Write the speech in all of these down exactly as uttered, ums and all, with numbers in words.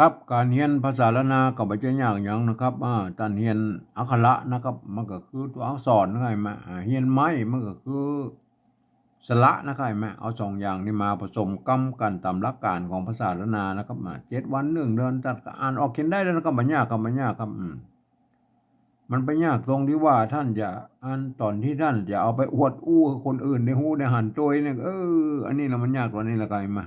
ครับ ก๋านเฮียนภาษาล้านนาก็บ่ใจ้ยากหยังนะครับ อ่า ต้านเฮียนอักขระนะครับ มันก็คือตั๋วอักษรนะครับ หันก่อ อ่า เฮียนไม้ มันก็คือสระนะครับ หันก่อ เอาสองอย่างนี้มาผสมกำกั๋นต๋ามหลักก๋านของภาษาล้านนานะครับ อ่า เจ็ดวันหนึ่งเดือน ต้านก็อ่านออกเขียนได้แล้วนะครับ บ่ยากครับ บ่ยากครับ อืม มันไปยากตรงตี้ว่าต้านจะ อัน ต๋อนตี้ต้านจะเอาไปอวดอู้หื้อคนอื่นได้ฮู้ได้หันโตยเนี่ย เออ อันนี้ละมันยากต๋อนนี้ละครับ หันก่อ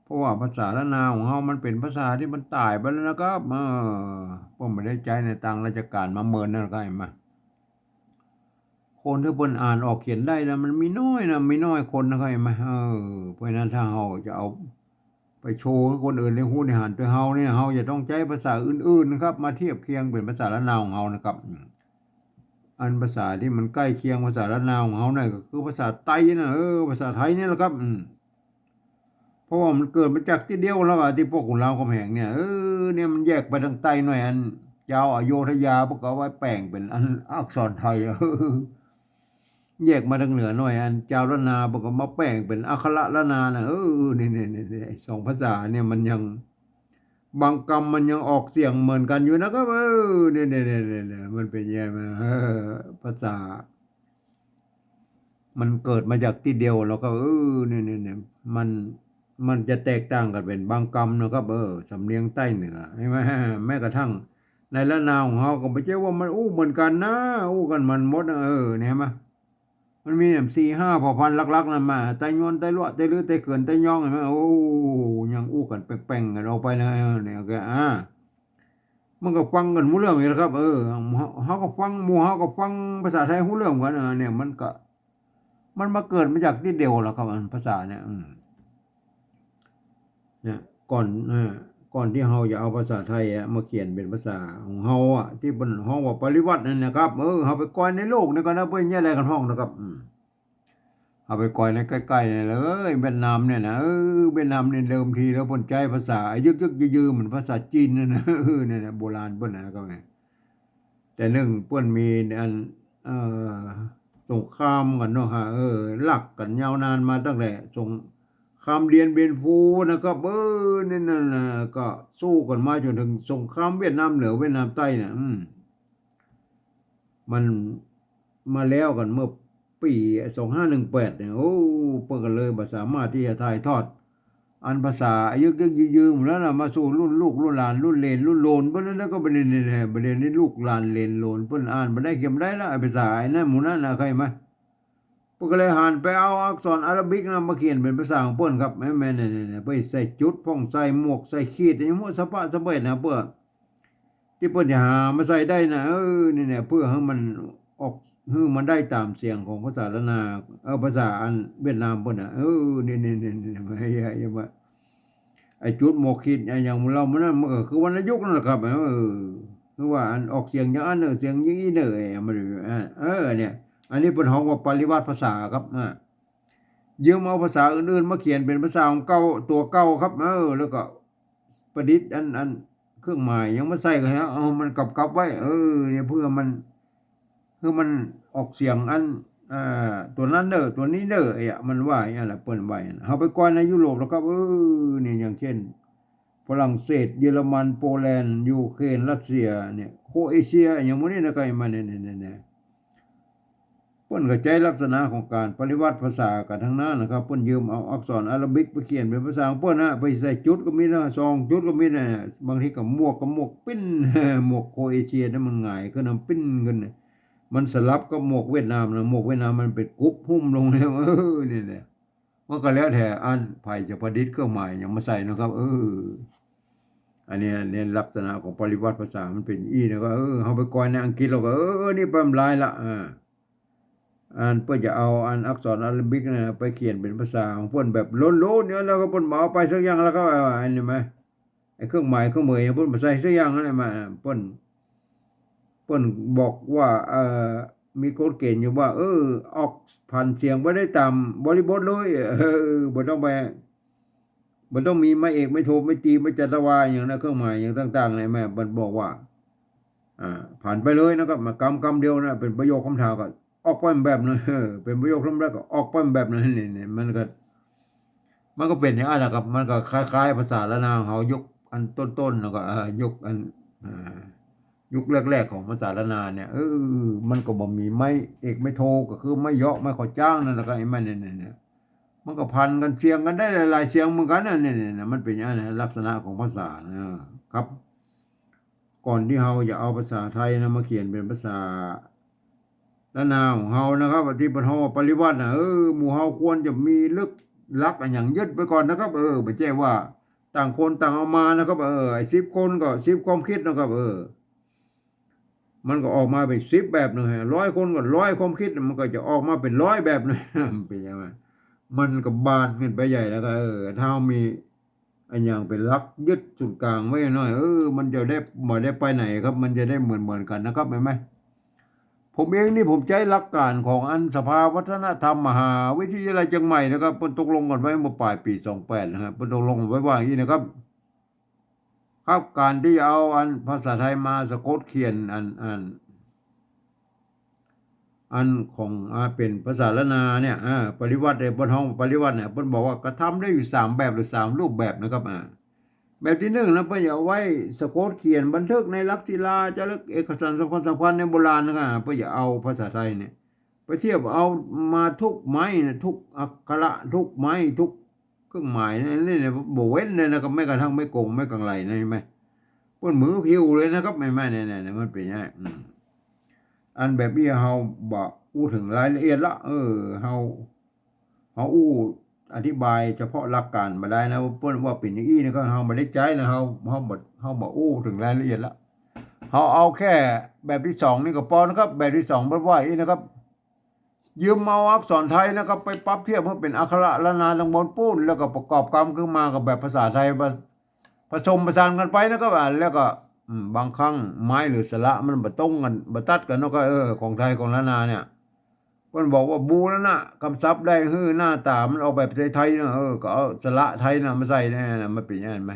เพราะว่าภาษาล้านนาของเฮามันเป๋นภาษาตี้มันต๋ายไปแล้วนะครับ เออ เปิ้นบ่ได้ใจ๊ในตางราชก๋านมาเมินนะครับ หันก่อ คนตี้เปิ้นอ่านออกเขียนได้นะ มันมีน้อยนะ มีน้อยคนนะครับ หันก่อ เออ เพราะฉะนั้นถ้าเฮาจะเอาไปโชว์หื้อคนอื่นได้ฮู้ได้หันโตยเฮาเนี่ย เฮาจะต้องใจ๊ภาษาอื่นๆ นะครับ มาเทียบเคียงเป๋นภาษาล้านนาของเฮานะครับ อืม อันภาษาตี้มันใก้เคียงภาษาล้านนาของเฮาเนี่ยก็คือภาษาไตนะ เออ ภาษาไตนี่แหละครับ อืม เพราะว่ามันเกิดมาจากตี้เดียวแล้วอะ ตี้ปกขุนรามคำแหงเนี่ย เออ เนี่ยมันแยกไปตางใต้หน่อย อันจาวอโยธยาเปิ้นก็เอาไว้แป๋งเป๋นอันอักษรไตย แยกมาตางเหนือหน่อย อันจาวล้านนาเปิ้นก็มาแป๋งเป๋นอักขระล้านนานะ เออ นี่ๆๆๆ ไอ้สองภาษาเนี่ยมันยัง บางกำมันยังออกเสียงเหมือนกั๋นอยู่นะครับ เออ เนี่ยๆๆๆ มันเป๋นยังไงมา เออ ภาษา มันเกิดมาจากตี้เดียวแล้วก็ เออ เนี่ยๆๆ มัน มันจะแตกต่างกั๋นเป๋นบางกำนะครับ เออ สำเนียงใต้เหนือ หันก่อ แม้กระทั่งในล้านนาของเฮาก็บ่ใจ้ว่ามันอู้เหมือนกั๋นนะ อู้กั๋นเหมือนหมดนะ เออ เนี่ยหันก่อ มันมีแหมสี่ห้าเผ่าพันธุ์หลักๆ นั่นมา ไตยวน ไตลัว ไตลือ ไตเขิน ไตยอง หันก่อ โอ้ ยังอู้กั๋นแป่งๆ กั๋นออกไปนะ เออ เนี่ยก็ อ่า มันก็ฟังกั๋นฮู้เรื่องอยู่แล้วครับ เออ เฮา เฮาก็ฟัง หมู่เฮาก็ฟังภาษาไตยฮู้เรื่องกั๋น เออ เนี่ยมันก็ มันมาเกิดมาจากตี้เดียวแล้วครับ อันภาษาเนี่ย อืม เนี่ย ก่อน เออ ก่อนตี้เฮาจะเอาภาษาไตยอะมาเขียนเป๋นภาษาของเฮาอะ ตี้เปิ้นฮ้องว่าปริวรรตนั่นนะครับ เออ เฮาไปกอยในโลกนี่ก่อนนะ เปิ้นเยียะอะไรกั๋นฮ้องนะครับ อืม เฮาไปกอยในใก้ๆ นี่เลย เวียดนามเนี่ยนะ เออ เวียดนามเนี่ยเดิมทีแล้วเปิ้นใจ๊ภาษายึกๆ ยือๆ เหมือนภาษาจีนนั่นนะ เออ เนี่ยนะ โบราณเปิ้นนะครับ แต่นึ่งเปิ้นมีอัน เอ่อ สงครามกั๋นเนาะฮะ เออ ลักกั๋นยาวนานมาตั้งแต่สงครามเดียนเบียนฟูนะครับ เออ นี่นั่นน่ะ ก็สู้กั๋นมาจ๋นเถิงสงครามเวียดนามเหนือเวียดนามใต้น่ะ อืม มันมาแล้วกั๋นเมื่อปี๋สองห้าหนึ่งแปดเนี่ย โอ้ เปิ้นก็เลยบ่สามารถตี้จะถ่ายทอด อันภาษายึกๆ ยือๆ หมดแล้วนะ มาสู่รุ่นลูกรุ่นหลานรุ่นเหลนรุ่นโหลนเปิ้นแล้ว ก็บ่ได้นี่แหละ บ่ได้นี่ลูกหลานเหลนโหลนเปิ้นอ่านบ่ได้เขียนบ่ได้ละ ไอ้ภาษาไอ้นั่นหมู่นั้นนะ เข้าใจ๋ไหม เปิ้นก็เลยหันไปเอาอักษรอาราบิกนะมาเขียนเป๋นภาษาของเปิ้นครับ แม่นๆ เนี่ยๆ ไปใส่จุดพ่อง ใส่หมวก ใส่ขีด อย่างหมดสะปะสะเบ็ดนะ เปื้อ ตี้เปิ้นจะหามาใส่ได้นะ เออ นี่เนี่ย เปื้อหื้อมันออก หื้อมันได้ต๋ามเสียงของภาษาล้านนา เออ ภาษาอันเวียดนามเปิ้นน่ะ เออ นี่ๆๆๆ ไอ้จุดหมวกขีด ไอ้อย่างหมู่เฮามันนั่น มันก็คือวรรณยุกต์นั่นแหละครับ เออ คือว่าอันออกเสียงอย่างอั้นเน่อ เสียงอย่างอี้เน่อ เออ มัน เออ เนี่ย อันนี้เปิ้นฮ้องว่าปริวรรตภาษาครับ อ่า ยืมเอาภาษาอื่นๆ มาเขียนเป๋นภาษาของเก่า ตั๋วเก่าครับ เออ แล้วก็ ประดิษฐ์อัน อันเครื่องหมายหยังมาใส่ก็หื้อเอามันกับๆ ไว้ เออ เนี่ย เปื้อมัน หื้อมันออกเสียงอัน อ่า ตั๋วนั้นเน่อ ตั๋วนี้เน่อ ไอ้อะ มันว่าอย่างนั้นแหละ เปิ้นว่าอย่างนั้น เฮาไปกอยในยุโรปแล้วครับ เออ เนี่ย อย่างเช่น ฝรั่งเศส เยอรมัน โปแลนด์ ยูเครน รัสเซีย เนี่ย โครเอเชีย อย่างหมู่นี้นะ ก็มาเนี่ยๆๆๆ เปิ้นก็ใจ๊ลักษณะของก๋านปริวรรตภาษากั๋นตังนั้นนะครับ เปิ้นยืมเอาอักษรอาราบิกไปเขียนเป๋นภาษาของเปิ้นนะ ไปใส่จุดก็มีนะ สองจุดก็มีนะ บางทีก็หมวกกับหมวกปิ้น หมวกโครเอเชียนั้นมันหงายขึ้นนะ ปิ้นขึ้นนะ มันสลับกับหมวกเวียดนามนะ หมวกเวียดนามมันเป๋นกุบหุ้มลงแล้ว เออ เนี่ยๆ มันก็แล้วแต่อันใผจะประดิษฐ์เครื่องหมายหยังมาใส่นะครับ เออ อันนี้ เนี่ย ลักษณะของปริวรรตภาษามันเป๋นอี้นะ ก็ เออ เฮาไปกอยในอังกฤษแล้วก็ เออ นี่เปิ้นลายละ อ่า อันเปิ้นจะเอาอันอักษรอาราบิกนะไปเขียนเป๋นภาษาของเปิ้นแบบล้วนๆ เนี่ย แล้วก็เปิ้นบ่เอาไปสักอย่างแล้วก็ เออ อันนี้ไหม ไอ้เครื่องหมายเครื่องเหมยเปิ้นบ่ใส่สักอย่างนั่นแหละ มา เปิ้น เปิ้นบอกว่า เอ่อ มีกฎเกณฑ์อยู่ว่า เออ ออกผันเสียงบ่ได้ต๋ามบริบทเลย เออ บ่ต้องไป บ่ต้องมีไม้เอก ไม้โท ไม้ตรี ไม้จัตวา อย่างนั้น เครื่องหมายอย่างต่างๆ เนี่ย แม่ เปิ้นบอกว่า อ่า ผันไปเลยนะครับ มากำกำเดียวนะ เป๋นประโยคกำถามก็ออกไปแบบนั้น เออ เป๋นประโยคธรรมดาก็ออกไปแบบนั้น นี่ๆ มันก็ มันก็เป๋นอย่างนั้นนะครับ มันก็คล้ายๆ ภาษาล้านนาของเฮา ยก อันต้นๆ แล้วก็ เอ่อ ยุคอัน เอ่อ ยุคแรกๆ ของภาษาล้านนาเนี่ย เออ มันก็บ่มีไม้เอกไม้โท ก็คือไม้เหยาะไม้ข้าวจ้างนั่นแหละครับ ไอ้ไม้เนี่ยๆๆ มันก็พันกันเสียงกันได้หลายๆ เสียงเหมือนกั๋นนะ เนี่ยๆๆ มันเป๋นอย่างนั้นนะ ลักษณะของภาษานะครับ ก่อนตี้เฮาจะเอาภาษาไทยนะมาเขียนเป๋นภาษาล้านนาของเฮานะครับ ตี้เปิ้นฮ้องว่าปริวรรตน่ะ เออ หมู่เฮาควรจะมีหลัก หลักอะหยังยึดไว้ก่อนนะครับ เออ บ่ใจ้ว่าต่างคนต่างเอามานะครับ เออ ไอ้สิบคนก็สิบความคิดนะครับ เออ มันก็ออกมาเป๋นสิบแบบนึ่ง ฮะ ร้อยคนก็ร้อยความคิด มันก็จะออกมาเป๋นร้อยแบบนึ่ง เป๋นยังไง มันก็บานขึ้นไปใหญ่แล้วก็ เออ ถ้าเฮามี อะหยังเป๋นหลักยึดศูนย์กลางไว้หน่อย เออ มันจะได้ บ่ได้ไปไหนครับ มันจะได้เหมือนๆ กั๋นนะครับ หันก่อ ผมเองนี่ผมใจ๊หลักการของอันสภาวัฒนธรรมมหาวิทยาลัยเจียงใหม่นะครับ เปิ้นตกลงกั๋นไว้เมื่อป๋ายปี๋สองแปดนะฮะ เปิ้นตกลงกั๋นไว้ว่าอย่างนี้นะครับ ครับ ก๋านตี้จะเอาอันภาษาไทยมาสะกดเขียนอัน อัน อันของ อ่า เป๋นภาษาล้านนาเนี่ย อ่า ปริวรรตเนี่ย เปิ้นฮ้องปริวรรตเนี่ย เปิ้นบอกว่ากระทำได้อยู่สามแบบหรือสามรูปแบบนะครับ อ่า แบบตี้นึ่งนะ เปิ้นจะเอาไว้สะกดเขียนบันทึกในหลักศิลาจารึกเอกสารสำคัญๆ ในโบราณนะครับ เปิ้นจะเอาภาษาไทยเนี่ย ไปเทียบเอามาทุกไม้นะ ทุกอักขระ ทุกไม้ ทุกเครื่องหมายนะ นี่นะ บ่เว้นเลยนะครับ แม้กระทั่งไม้กง ไม้กังไหลนะ หันก่อ เปิ้นมือผิวเลยนะครับ หันก่อ เนี่ยๆๆ มันเป๋นอย่างนี้ อืม อันแบบนี้เฮาบ่อู้เถิงรายละเอียดละ เออ เฮา เฮาอู้อธิบายเฉพาะหลักการบ่ได้นะ ว่าเปิ้นว่าเป๋นอย่างอี้นะ ก็เฮาบ่ได้ใจ๊นะ เฮา เฮาบ่ เฮาบ่อู้เถิงรายละเอียดละ เฮาเอาแค่แบบตี้สองนี่ก็ปอนะครับ แบบตี้สองเปิ้นว่าอย่างนี้นะครับ ยืมเอาอักษรไทยนะครับ ไปปรับเทียบหื้อเป๋นอักขระล้านนาตังบนปู๊น แล้วก็ประกอบกำขึ้นมากับแบบภาษาไทย ผ ผสมผสานกั๋นไปนะครับ อ่า แล้วก็ อืม บางครั้งไม้หรือสระมันบ่ตรงกั๋น บ่ตัดกั๋นเนาะ ก็ เออ ของไทยของล้านนาเนี่ย เปิ้นบอกว่าบูรณะกำศัพท์ได้หื้อหน้าต๋ามันออกแบบไทยๆ นะ เออ ก็เอาสระไทยนะมาใส่เนี่ยนะ มันเป๋นอย่างนั้นไหม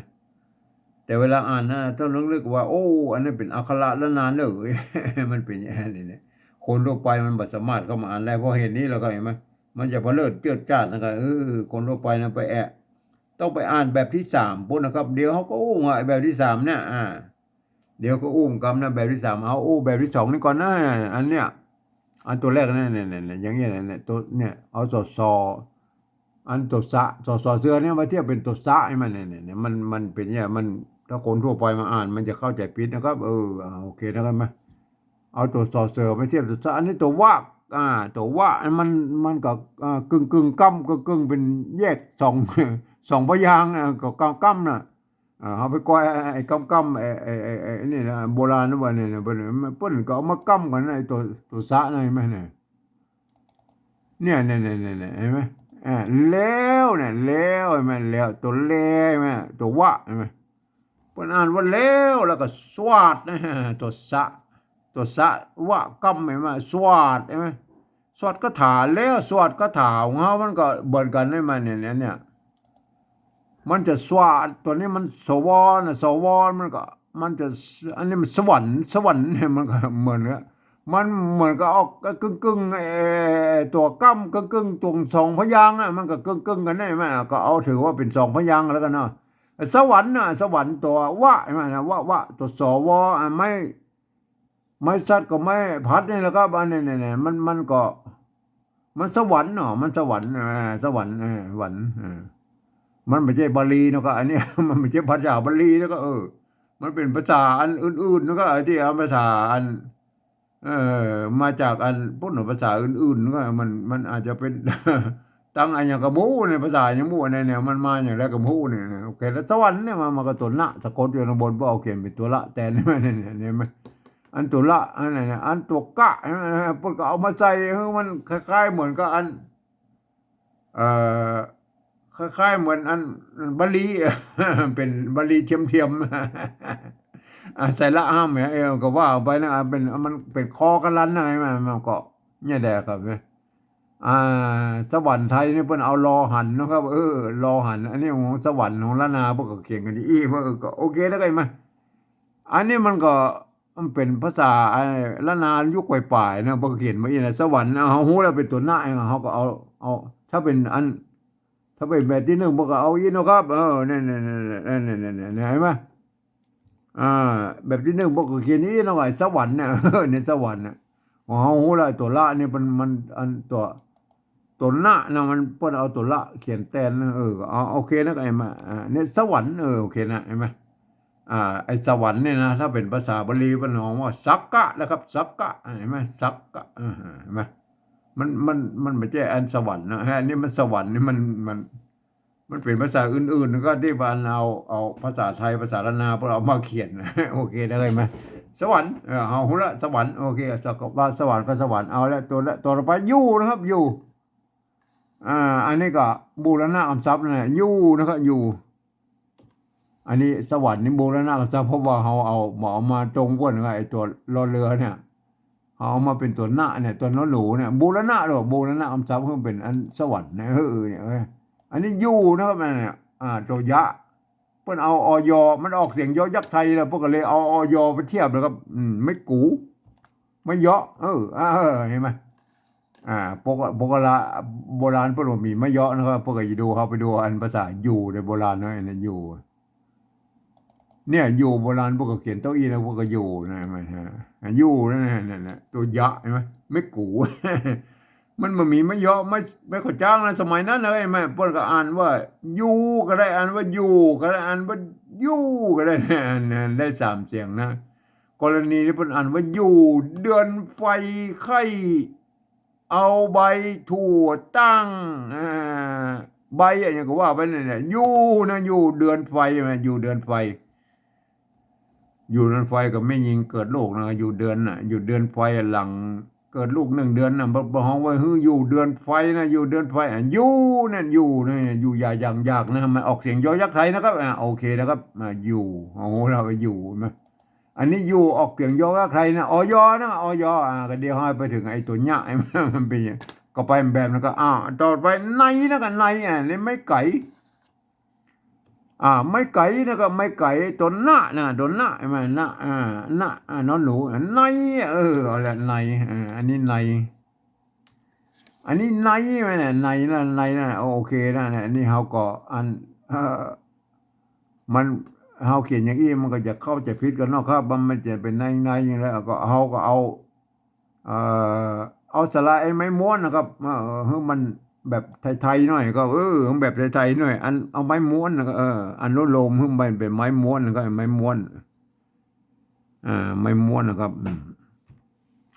แต่เวลาอ่านนะ ต้องนึกว่า โอ้ อันนี้เป๋นอักขระล้านนาเน่อ มันเป๋นอย่างนี้เนี่ย คนทั่วไปมันบ่สามารถเข้ามาอ่านได้ เพราะเหตุนี้แล้วก็หันก่อ มันจะเผลิดเจิดจ้าดนะครับ เออ คนทั่วไปนะไปแอะ ต้องไปอ่านแบบตี้สามปู๊นนะครับ เดี๋ยวเฮาก็อู้อ่ะ แบบตี้สามเนี่ย อ่า เดี๋ยวก็อู้กำนะ แบบตี้สาม เอาอู้แบบตี้สองนี่ก่อนนะ อันเนี้ย อันตั๋วแรกเนี่ย เนี่ยๆๆ อย่างเงี้ยเนี่ย ตั๋วเนี่ย เอา สอ สอ อันตั๋วสะ สอ สอเสือเนี่ยมาเทียบเป๋นตั๋วสะ หันก่อ เนี่ยๆๆ มัน มันเป๋นอย่างนี้ มัน ถ้าคนทั่วไปมาอ่าน มันจะเข้าใจ๋ผิดนะครับ เออ อ่า โอเคนะครับ มา เอาตั๋วสอเสือมาเทียบตั๋วสะ อันนี้ตั๋ววะ อ่า ตั๋ววะ มัน มันก็ อ่า กึ่งๆ กำ กึ่งๆ เป๋นแยกสอง สองพยางค์ อ่า ก็กำ กำน่ะ อ่า เฮาไปก้อยไอ้กำๆ ไอ้ ไอ้ ไอ้ ไอ้นี่นะ โบราณนะ ว่าเนี่ยนะ เปิ้น เปิ้นก็เอามากำกั๋นนะ ไอ้ตั๋ว ตั๋วสะนะ หันก่อ เนี่ย เนี่ยๆๆๆ หันก่อ อ่า แล้วเนี่ย แล้ว หันก่อ แล้ว ตั๋วแล หันก่อ ตั๋ววะ หันก่อ เปิ้นอ่านว่าแล้ว แล้วก็สวัสดนะ ตั๋วสะ ตั๋วสะวะกำ หันก่อ สวัสด หันก่อ สวัสดคาถา แล้วสวัสดคาถาของเฮามันก็เหมือนกั๋น หันก่อ เนี่ย เนี่ย เนี่ย มันจะสวัสด ตั๋วนี้มัน สว นะ สว มันก็ มันจะ อันนี้มันสวรรค์ สวรรค์เนี่ย มันก็เหมือนกั๋น มันเหมือนกับออกกึ่งๆ เอ่อ ตั๋วกำ กึ่งๆ ตั๋วสองพยางค์อะ มันก็กึ่งๆ กั๋นได้ไหม ก็เอาถือว่าเป๋นสองพยางค์แล้วกั๋นเนาะ สวรรค์น่ะ สวรรค์ตั๋ววะ หันก่อ นะ วะ วะ ตั๋ว สว อ่ะ ไม้ ไม้สัตว์กับไม้พัดนี่แหละครับ อันนี้เนี่ยๆ มัน มันก็ มันสวรรค์เนาะ มันสวรรค์ อ่า สวรรค์ เออ หวัน เออ มันบ่ใจ้บาลีเนาะ ก็อันเนี้ย มันบ่ใจ้ภาษาบาลีเนาะ ก็ เออ มันเป๋นภาษาอันอื่นๆ เนาะ ก็ไอ้ตี้เอาภาษาอัน เอ่อ มาจากอันปู๊นเนาะ ภาษาอื่นๆ เนาะ ก็มัน มันอาจจะเป๋น ตังอะหยังก็บ่ฮู้เนี่ย ภาษาหยังบ่ฮู้เนี่ย เนี่ย มันมาอย่างใดก็บ่ฮู้เนี่ย เนี่ย โอเค แล้วสวรรค์เนี่ย มัน มันก็ตั๋วนะ สะกดอยู่ข้างบน เปิ้นเอาเขียนเป๋นตั๋วละแตน เนี่ย เนี่ย เนี่ย หันก่อ อันตั๋วละ อันนั้นน่ะ อันตั๋วกะ หันก่อ เปิ้นก็เอามาใส่หื้อมันคล้ายๆ เหมือนกับอัน เอ่อ คล้ายๆ เหมือนอัน อันบาลี เป๋นบาลีเทียมๆ อ่ะ ใส่ละห้ามเนี่ย เออ ก็ว่าไปนะ อ่ะ เป๋น มันเป๋นคอกันลันนะ หันก่อ มัน มันก็ เนี่ยแหละครับ เนี่ย อ่า สวรรค์ไทยนี่เปิ้นเอาลอหันนะครับ เออ ลอหัน อันนี้ของสวรรค์ของล้านนา เปิ้นก็เขียนกั๋นอี้ เปิ้น เออ ก็โอเคแล้วกั๋น หันก่อ อันนี้มันก็ มันเป๋นภาษาไอ้ล้านนายุคป๋ายๆ นะ เปิ้นเขียนมาอี้นะ สวรรค์ เฮาฮู้แล้วเป๋นตั๋วนะ เฮาก็เอา เอา ถ้าเป๋นอัน ภ เป็นแบบตี้นึ่ง เปิ้นก็เอาอี้เนาะครับ เออ เนี่ย เนี่ย เห็นไหม อ่า แบบตี้นึ่ง เปิ้นก็เขียนอี้เนาะ ไอ้สวรรค์เนี่ย เออ เนี่ย สวรรค์เนี่ย ของเฮาฮู้ละ ตั๋วละเนี่ยมัน มัน อันตั๋ว ตั๋วนะนะ มันเปิ้นเอาตั๋วละเขียนแตนนะ เออ เอา โอเคนะ ไอ้มา อ่า เนี่ย สวรรค์ เออ โอเคนะ เห็นไหม อ่า ไอ้สวรรค์เนี่ยนะ ถ้าเป๋นภาษาบาลีเปิ้นฮ้องว่าสักกะนะครับ สักกะ เห็นไหม สักกะ อ่า เห็นไหม มัน มัน มันบ่ใจ้อันสวรรค์นะ อันนี้มันสวรรค์นี่มัน มัน มันเป๋นภาษาอื่นๆ ก็ตี้ว่าเอา เอาภาษาไทย ภาษาล้านนา เปิ้นเอามาเขียน โอเค ได้ไหม สวรรค์ เออ เอาฮู้ละ สวรรค์ โอเค สักกะวาสวรรค์ก็สวรรค์ เอาละ ตั๋วละ ตั๋วต่อไป อยู่นะครับ อยู่ อ่า อันนี้ก็บูรณะกำศัพท์นั่นแหละ อยู่นะครับ อยู่ อันนี้สวรรค์นี่บูรณะกำศัพท์ เพราะว่าเฮาเอา เอามาตรงกั๋นกับไอ้ตั๋วรอเรือเนี่ย เฮาเอามาเป๋นตั๋วนะเนี่ย ตั๋วนอหนูเนี่ย บูรณะหรอ บูรณะกำศัพท์ คือเป๋นอันสวรรค์เนี่ย เออ เนี่ย เออ อันนี้อยู่นะครับ อันเนี่ย อ่า ตั๋วยะ เปิ้นเอา อย. มันออกเสียงยอยักษ์ไทยแล้ว เปิ้นก็เลยเอา อย. ไปเทียบเลยครับ อืม ไม้กู ไม้เยาะ เออ เออ เห็นไหม อ่า ปก ปกละ โบราณเปิ้นบ่มีไม้เยาะนะครับ เปิ้นก็จะดู เฮาไปดูอันภาษาอยู่ในโบราณเนาะ อันนั้นอยู่ เนี่ย อยู่โบราณเปิ้นก็เขียนเต้าอี้นะ เปิ้นก็อยู่นะ เห็นไหมฮะ อยู่นั่นน่ะ นั่นน่ะ ตั๋วยะ เห็นไหม ไม้กู มันบ่มีไม้เยาะ ไม้ ไม้ข้าวจ้างนะ สมัยนั้นนะ เห็นไหม เปิ้นก็อ่านว่า อยู่ ก็ได้ อ่านว่า อยู่ ก็ได้ อ่านว่า อยู่ ก็ได้ อ่าน อ่านได้สามเสียงนะ กรณีที่เปิ้นอ่านว่า อยู่ เดือนไฟไข้ เอาใบถั่วตั้ง อ่า ใบอะหยังก็ว่าไปนั่นแหละ อยู่นะ อยู่เดือนไฟนะ อยู่เดือนไฟ อยู่เดือนไฟก็แม่ญิงเกิดลูกนะ อยู่เดือนน่ะ อยู่เดือนไฟหลังเกิดลูกหนึ่งเดือนน่ะ บ่ บ่ฮ้องว่า หื้อ อยู่เดือนไฟนะ อยู่เดือนไฟ อ่ะ อยู่นั่น อยู่นะ อยู่อย่าอย่างอยากนะ มันออกเสียงยอยักษ์ไทยนะครับ อ่า โอเคนะครับ อ่า อยู่ โอ้โห เราไปอยู่นะ อันนี้อยู่ออกเสียงยอยักษ์ไทยนะ อย. นะ อย. อ่า ก็เดี๋ยวเฮาไปเถิงไอ้ตั๋วยะ ไอ้มันเป๋นหยัง ก็ไปแบบนั้นก็ อ่า ต่อไป ใน นะ ก็ใน อ่า ในไม้ไก๋ อ่า ไม้ไก๋นะ ก็ไม้ไก๋ ตั๋วนะนะ ตั๋วนะ เห็นไหม นะ อ่า นะ อ่า นอหนู อ่า ใน เออ เอาละ ใน อ่า อันนี้ใน อันนี้ในไหมเนี่ย ในนะ ในนะ โอเคนะ เนี่ย อันนี้เฮาก็อัน เอ่อ มัน เฮาเขียนอย่างอี้ มันก็จะเข้าใจ๋ผิดกั๋นเนาะครับ มัน มันจะเป๋นใน ในอย่างไร ก็เฮาก็เอา เอ่อ เอาสระไอ้ไม้ม้วนนะครับ เออ หื้อมันแบบไทยๆ หน่อยก็ เออ แบบไทยๆ หน่อย อัน เอาไม้ม้วนนะก็ เออ อนุโลม หื้อมันเป๋นไม้ม้วนนะก็ ไม้ม้วน อ่า ไม้ม้วนนะครับ อืม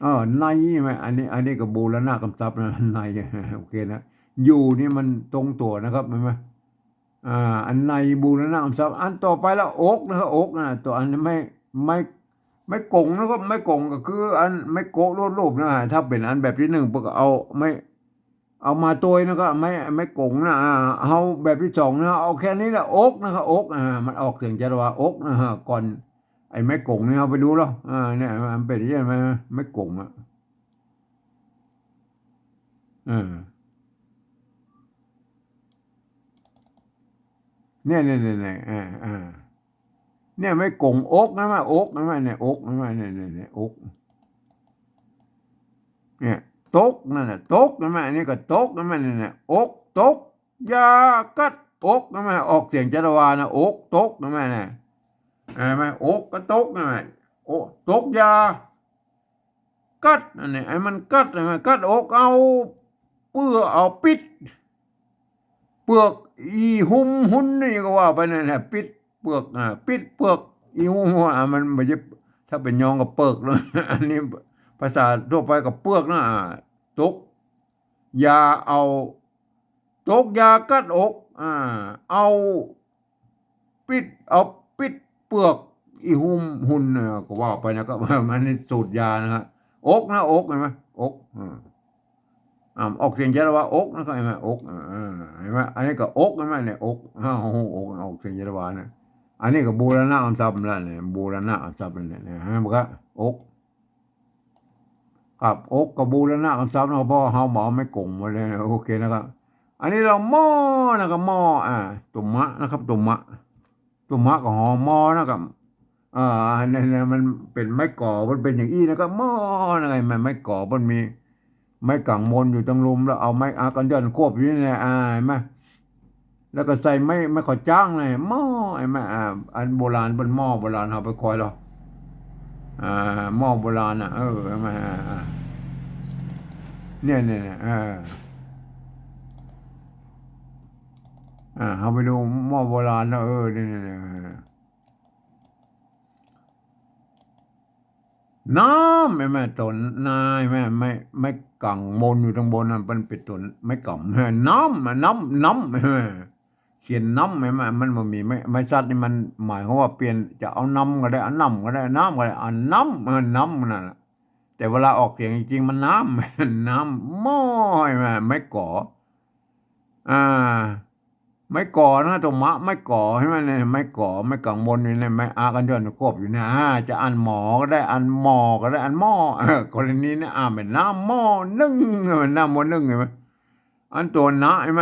เออ ในไหม อันนี้ อันนี้ก็บูรณะกำศัพท์นะ ใน โอเคนะ อยู่นี่มันตรงตั๋วนะครับ เห็นไหม อ่า อันในบูรณะกำศัพท์ อันต่อไปละ อกนะครับ อกนะ ตั๋วอันไม้ ไม้ ไม้ก๋งนะครับ ไม้ก๋งก็คืออันไม้โก๊ะรูปๆ นะ ถ้าเป๋นอันแบบตี้นึ่ง เปิ้นก็เอาไม้ เอามาตวยนะ ก็ไม้ ไม้ก๋งนะ อ่า เอาแบบตี้สองนะ เอาแค่นี้แหละ อกนะครับ อก อ่า มันออกเสียงจาราวา อกนะฮะ ก่อน ไอ้ไม้ก๋งนี่เฮาไปดูแล้ว อ่า เนี่ย มันเป๋นอย่างนี้ไหม ไม้ก๋งอะ เออ เนี่ย เนี่ย เนี่ย เนี่ย อ่า อ่า เนี่ย ไม้ก๋ง อกนะ มา อกนะ มา เนี่ย อกนะ มา เนี่ย เนี่ย เนี่ย อก เนี่ย ตก นั่นน่ะ ตกนะ มา อันนี้ก็ตกนะ มา เนี่ย เนี่ย อกตก อย่ากัด อกนะ มา ออกเสียงจาราวานะ อกตกนะ มา เนี่ย เห็นไหม อกก็ตกนะ มา โอ้ ตก อย่า กัด อันนี้ ไอ้มันกัด ไอ้มันกัดอก เอาเปื้อ เอาปิ๊ด เปือก อี่หุ้ม หุ้นนี่ก็ว่าไปนั่นแหละ ปิ๊ดเปือก อ่า ปิ๊ดเปือก อี่หุ้ม หุ้น อ่า มันบ่ใจ้ ถ้าเป๋นยองก็เปิกเนาะ อันนี้ภาษาทั่วไปก็เปือกนะ อ่า ตก อย่าเอา ตก อย่ากัดอก อ่า เอา ปิ๊ด เอาปิ๊ดเปือก อี่หุ้ม หุ้น เออ ก็ว่าไปนะ ก็ มันนี่สูตรยานะฮะ อกนะ อก เห็นไหม อก อ่า อ่า ออกเสียงจาราวา อกนะ ก็เห็นไหม อก อ่า เห็นไหม อันนี้ก็อก เห็นไหม เนี่ย อก อ้าว อก ออกเสียงจาราวานะ อันนี้ก็บูรณะกำศัพท์แล้วเนี่ย บูรณะกำศัพท์เนี่ย เห็นไหม มันก็ อก ครับ อกก็บูรณะกำศัพท์นะ เพราะเฮาบ่เอาไม้ก๋งมาเลยนะ โอเคนะครับ อันนี้ละ หม้อนะครับ หม้อ อ่า ตั๋วมะนะครับ ตั๋วมะ ตั๋วมะก็หอมอนะครับ อ่า อันนี้นะ มันเป๋นไม้ก๋อ มันเป๋นอย่างอี้นะครับ หม้อนะครับ ไม้ ไม้ก๋อ มันมีไม้ก๋างมนอยู่ตังลุ่ม แล้วเอาไม้อากันย่อนควบอยู่นี่แหละ อ่า เห็นไหม แล้วก็ใส่ไม้ ไม้ข้าวจ๊างนะ หม้อ ไอ้ไม้ อ่า อันโบราณ เปิ้นหม้อโบราณ เฮาไปคอยลอ อ่า หม้อโบราณน่ะ เออ ไอ้ไม้ อ่า อ่า เนี่ย เนี่ย เนี่ย เออ อ่า เฮาไปดูหม้อโบราณนะ เออ เนี่ย เนี่ย เนี่ย เออ น้ำ ไอ้ไม้ ต้นนา ไอ้ไม้ ไม้ ไม้ก๋างมนอยู่ตังบนน่ะ มันเป๋นต้นไม้ก๋ำ น้ำ น้ำ น้ำ ไอ้ไม้ เขียนน้ำ ไอ้ไม้ มันบ่มี ไม้ ไม้สัตว์นี่มันหมายความว่าเปลี่ยน จะเอานำก็ได้ เอาน้ำก็ได้ น้ำก็ได้ อ่านน้ำ เออ น้ำนั่นแหละ แต่เวลาออกเสียงจริงๆ มันน้ำ น้ำ หม้อ ไอ้ไม้ ไม้ก๋อ อ่า ไม้ก๋อนะ ตัวมะ ไม้ก๋อ ใช่ไหมเนี่ย ไม้ก๋อ ไม้ก๋างมนอยู่เนี่ย ไม้อะกัญชรควบอยู่เนี่ย อ่า จะอ่านหมอก็ได้ อ่านหม้อก็ได้ อ่านหม้อ เออ กรณีเนี่ย อ่านเป๋นน้ำหม้อนึ่ง เออ น้ำหม้อนึ่ง เห็นไหม อันตัวนะ เห็นไหม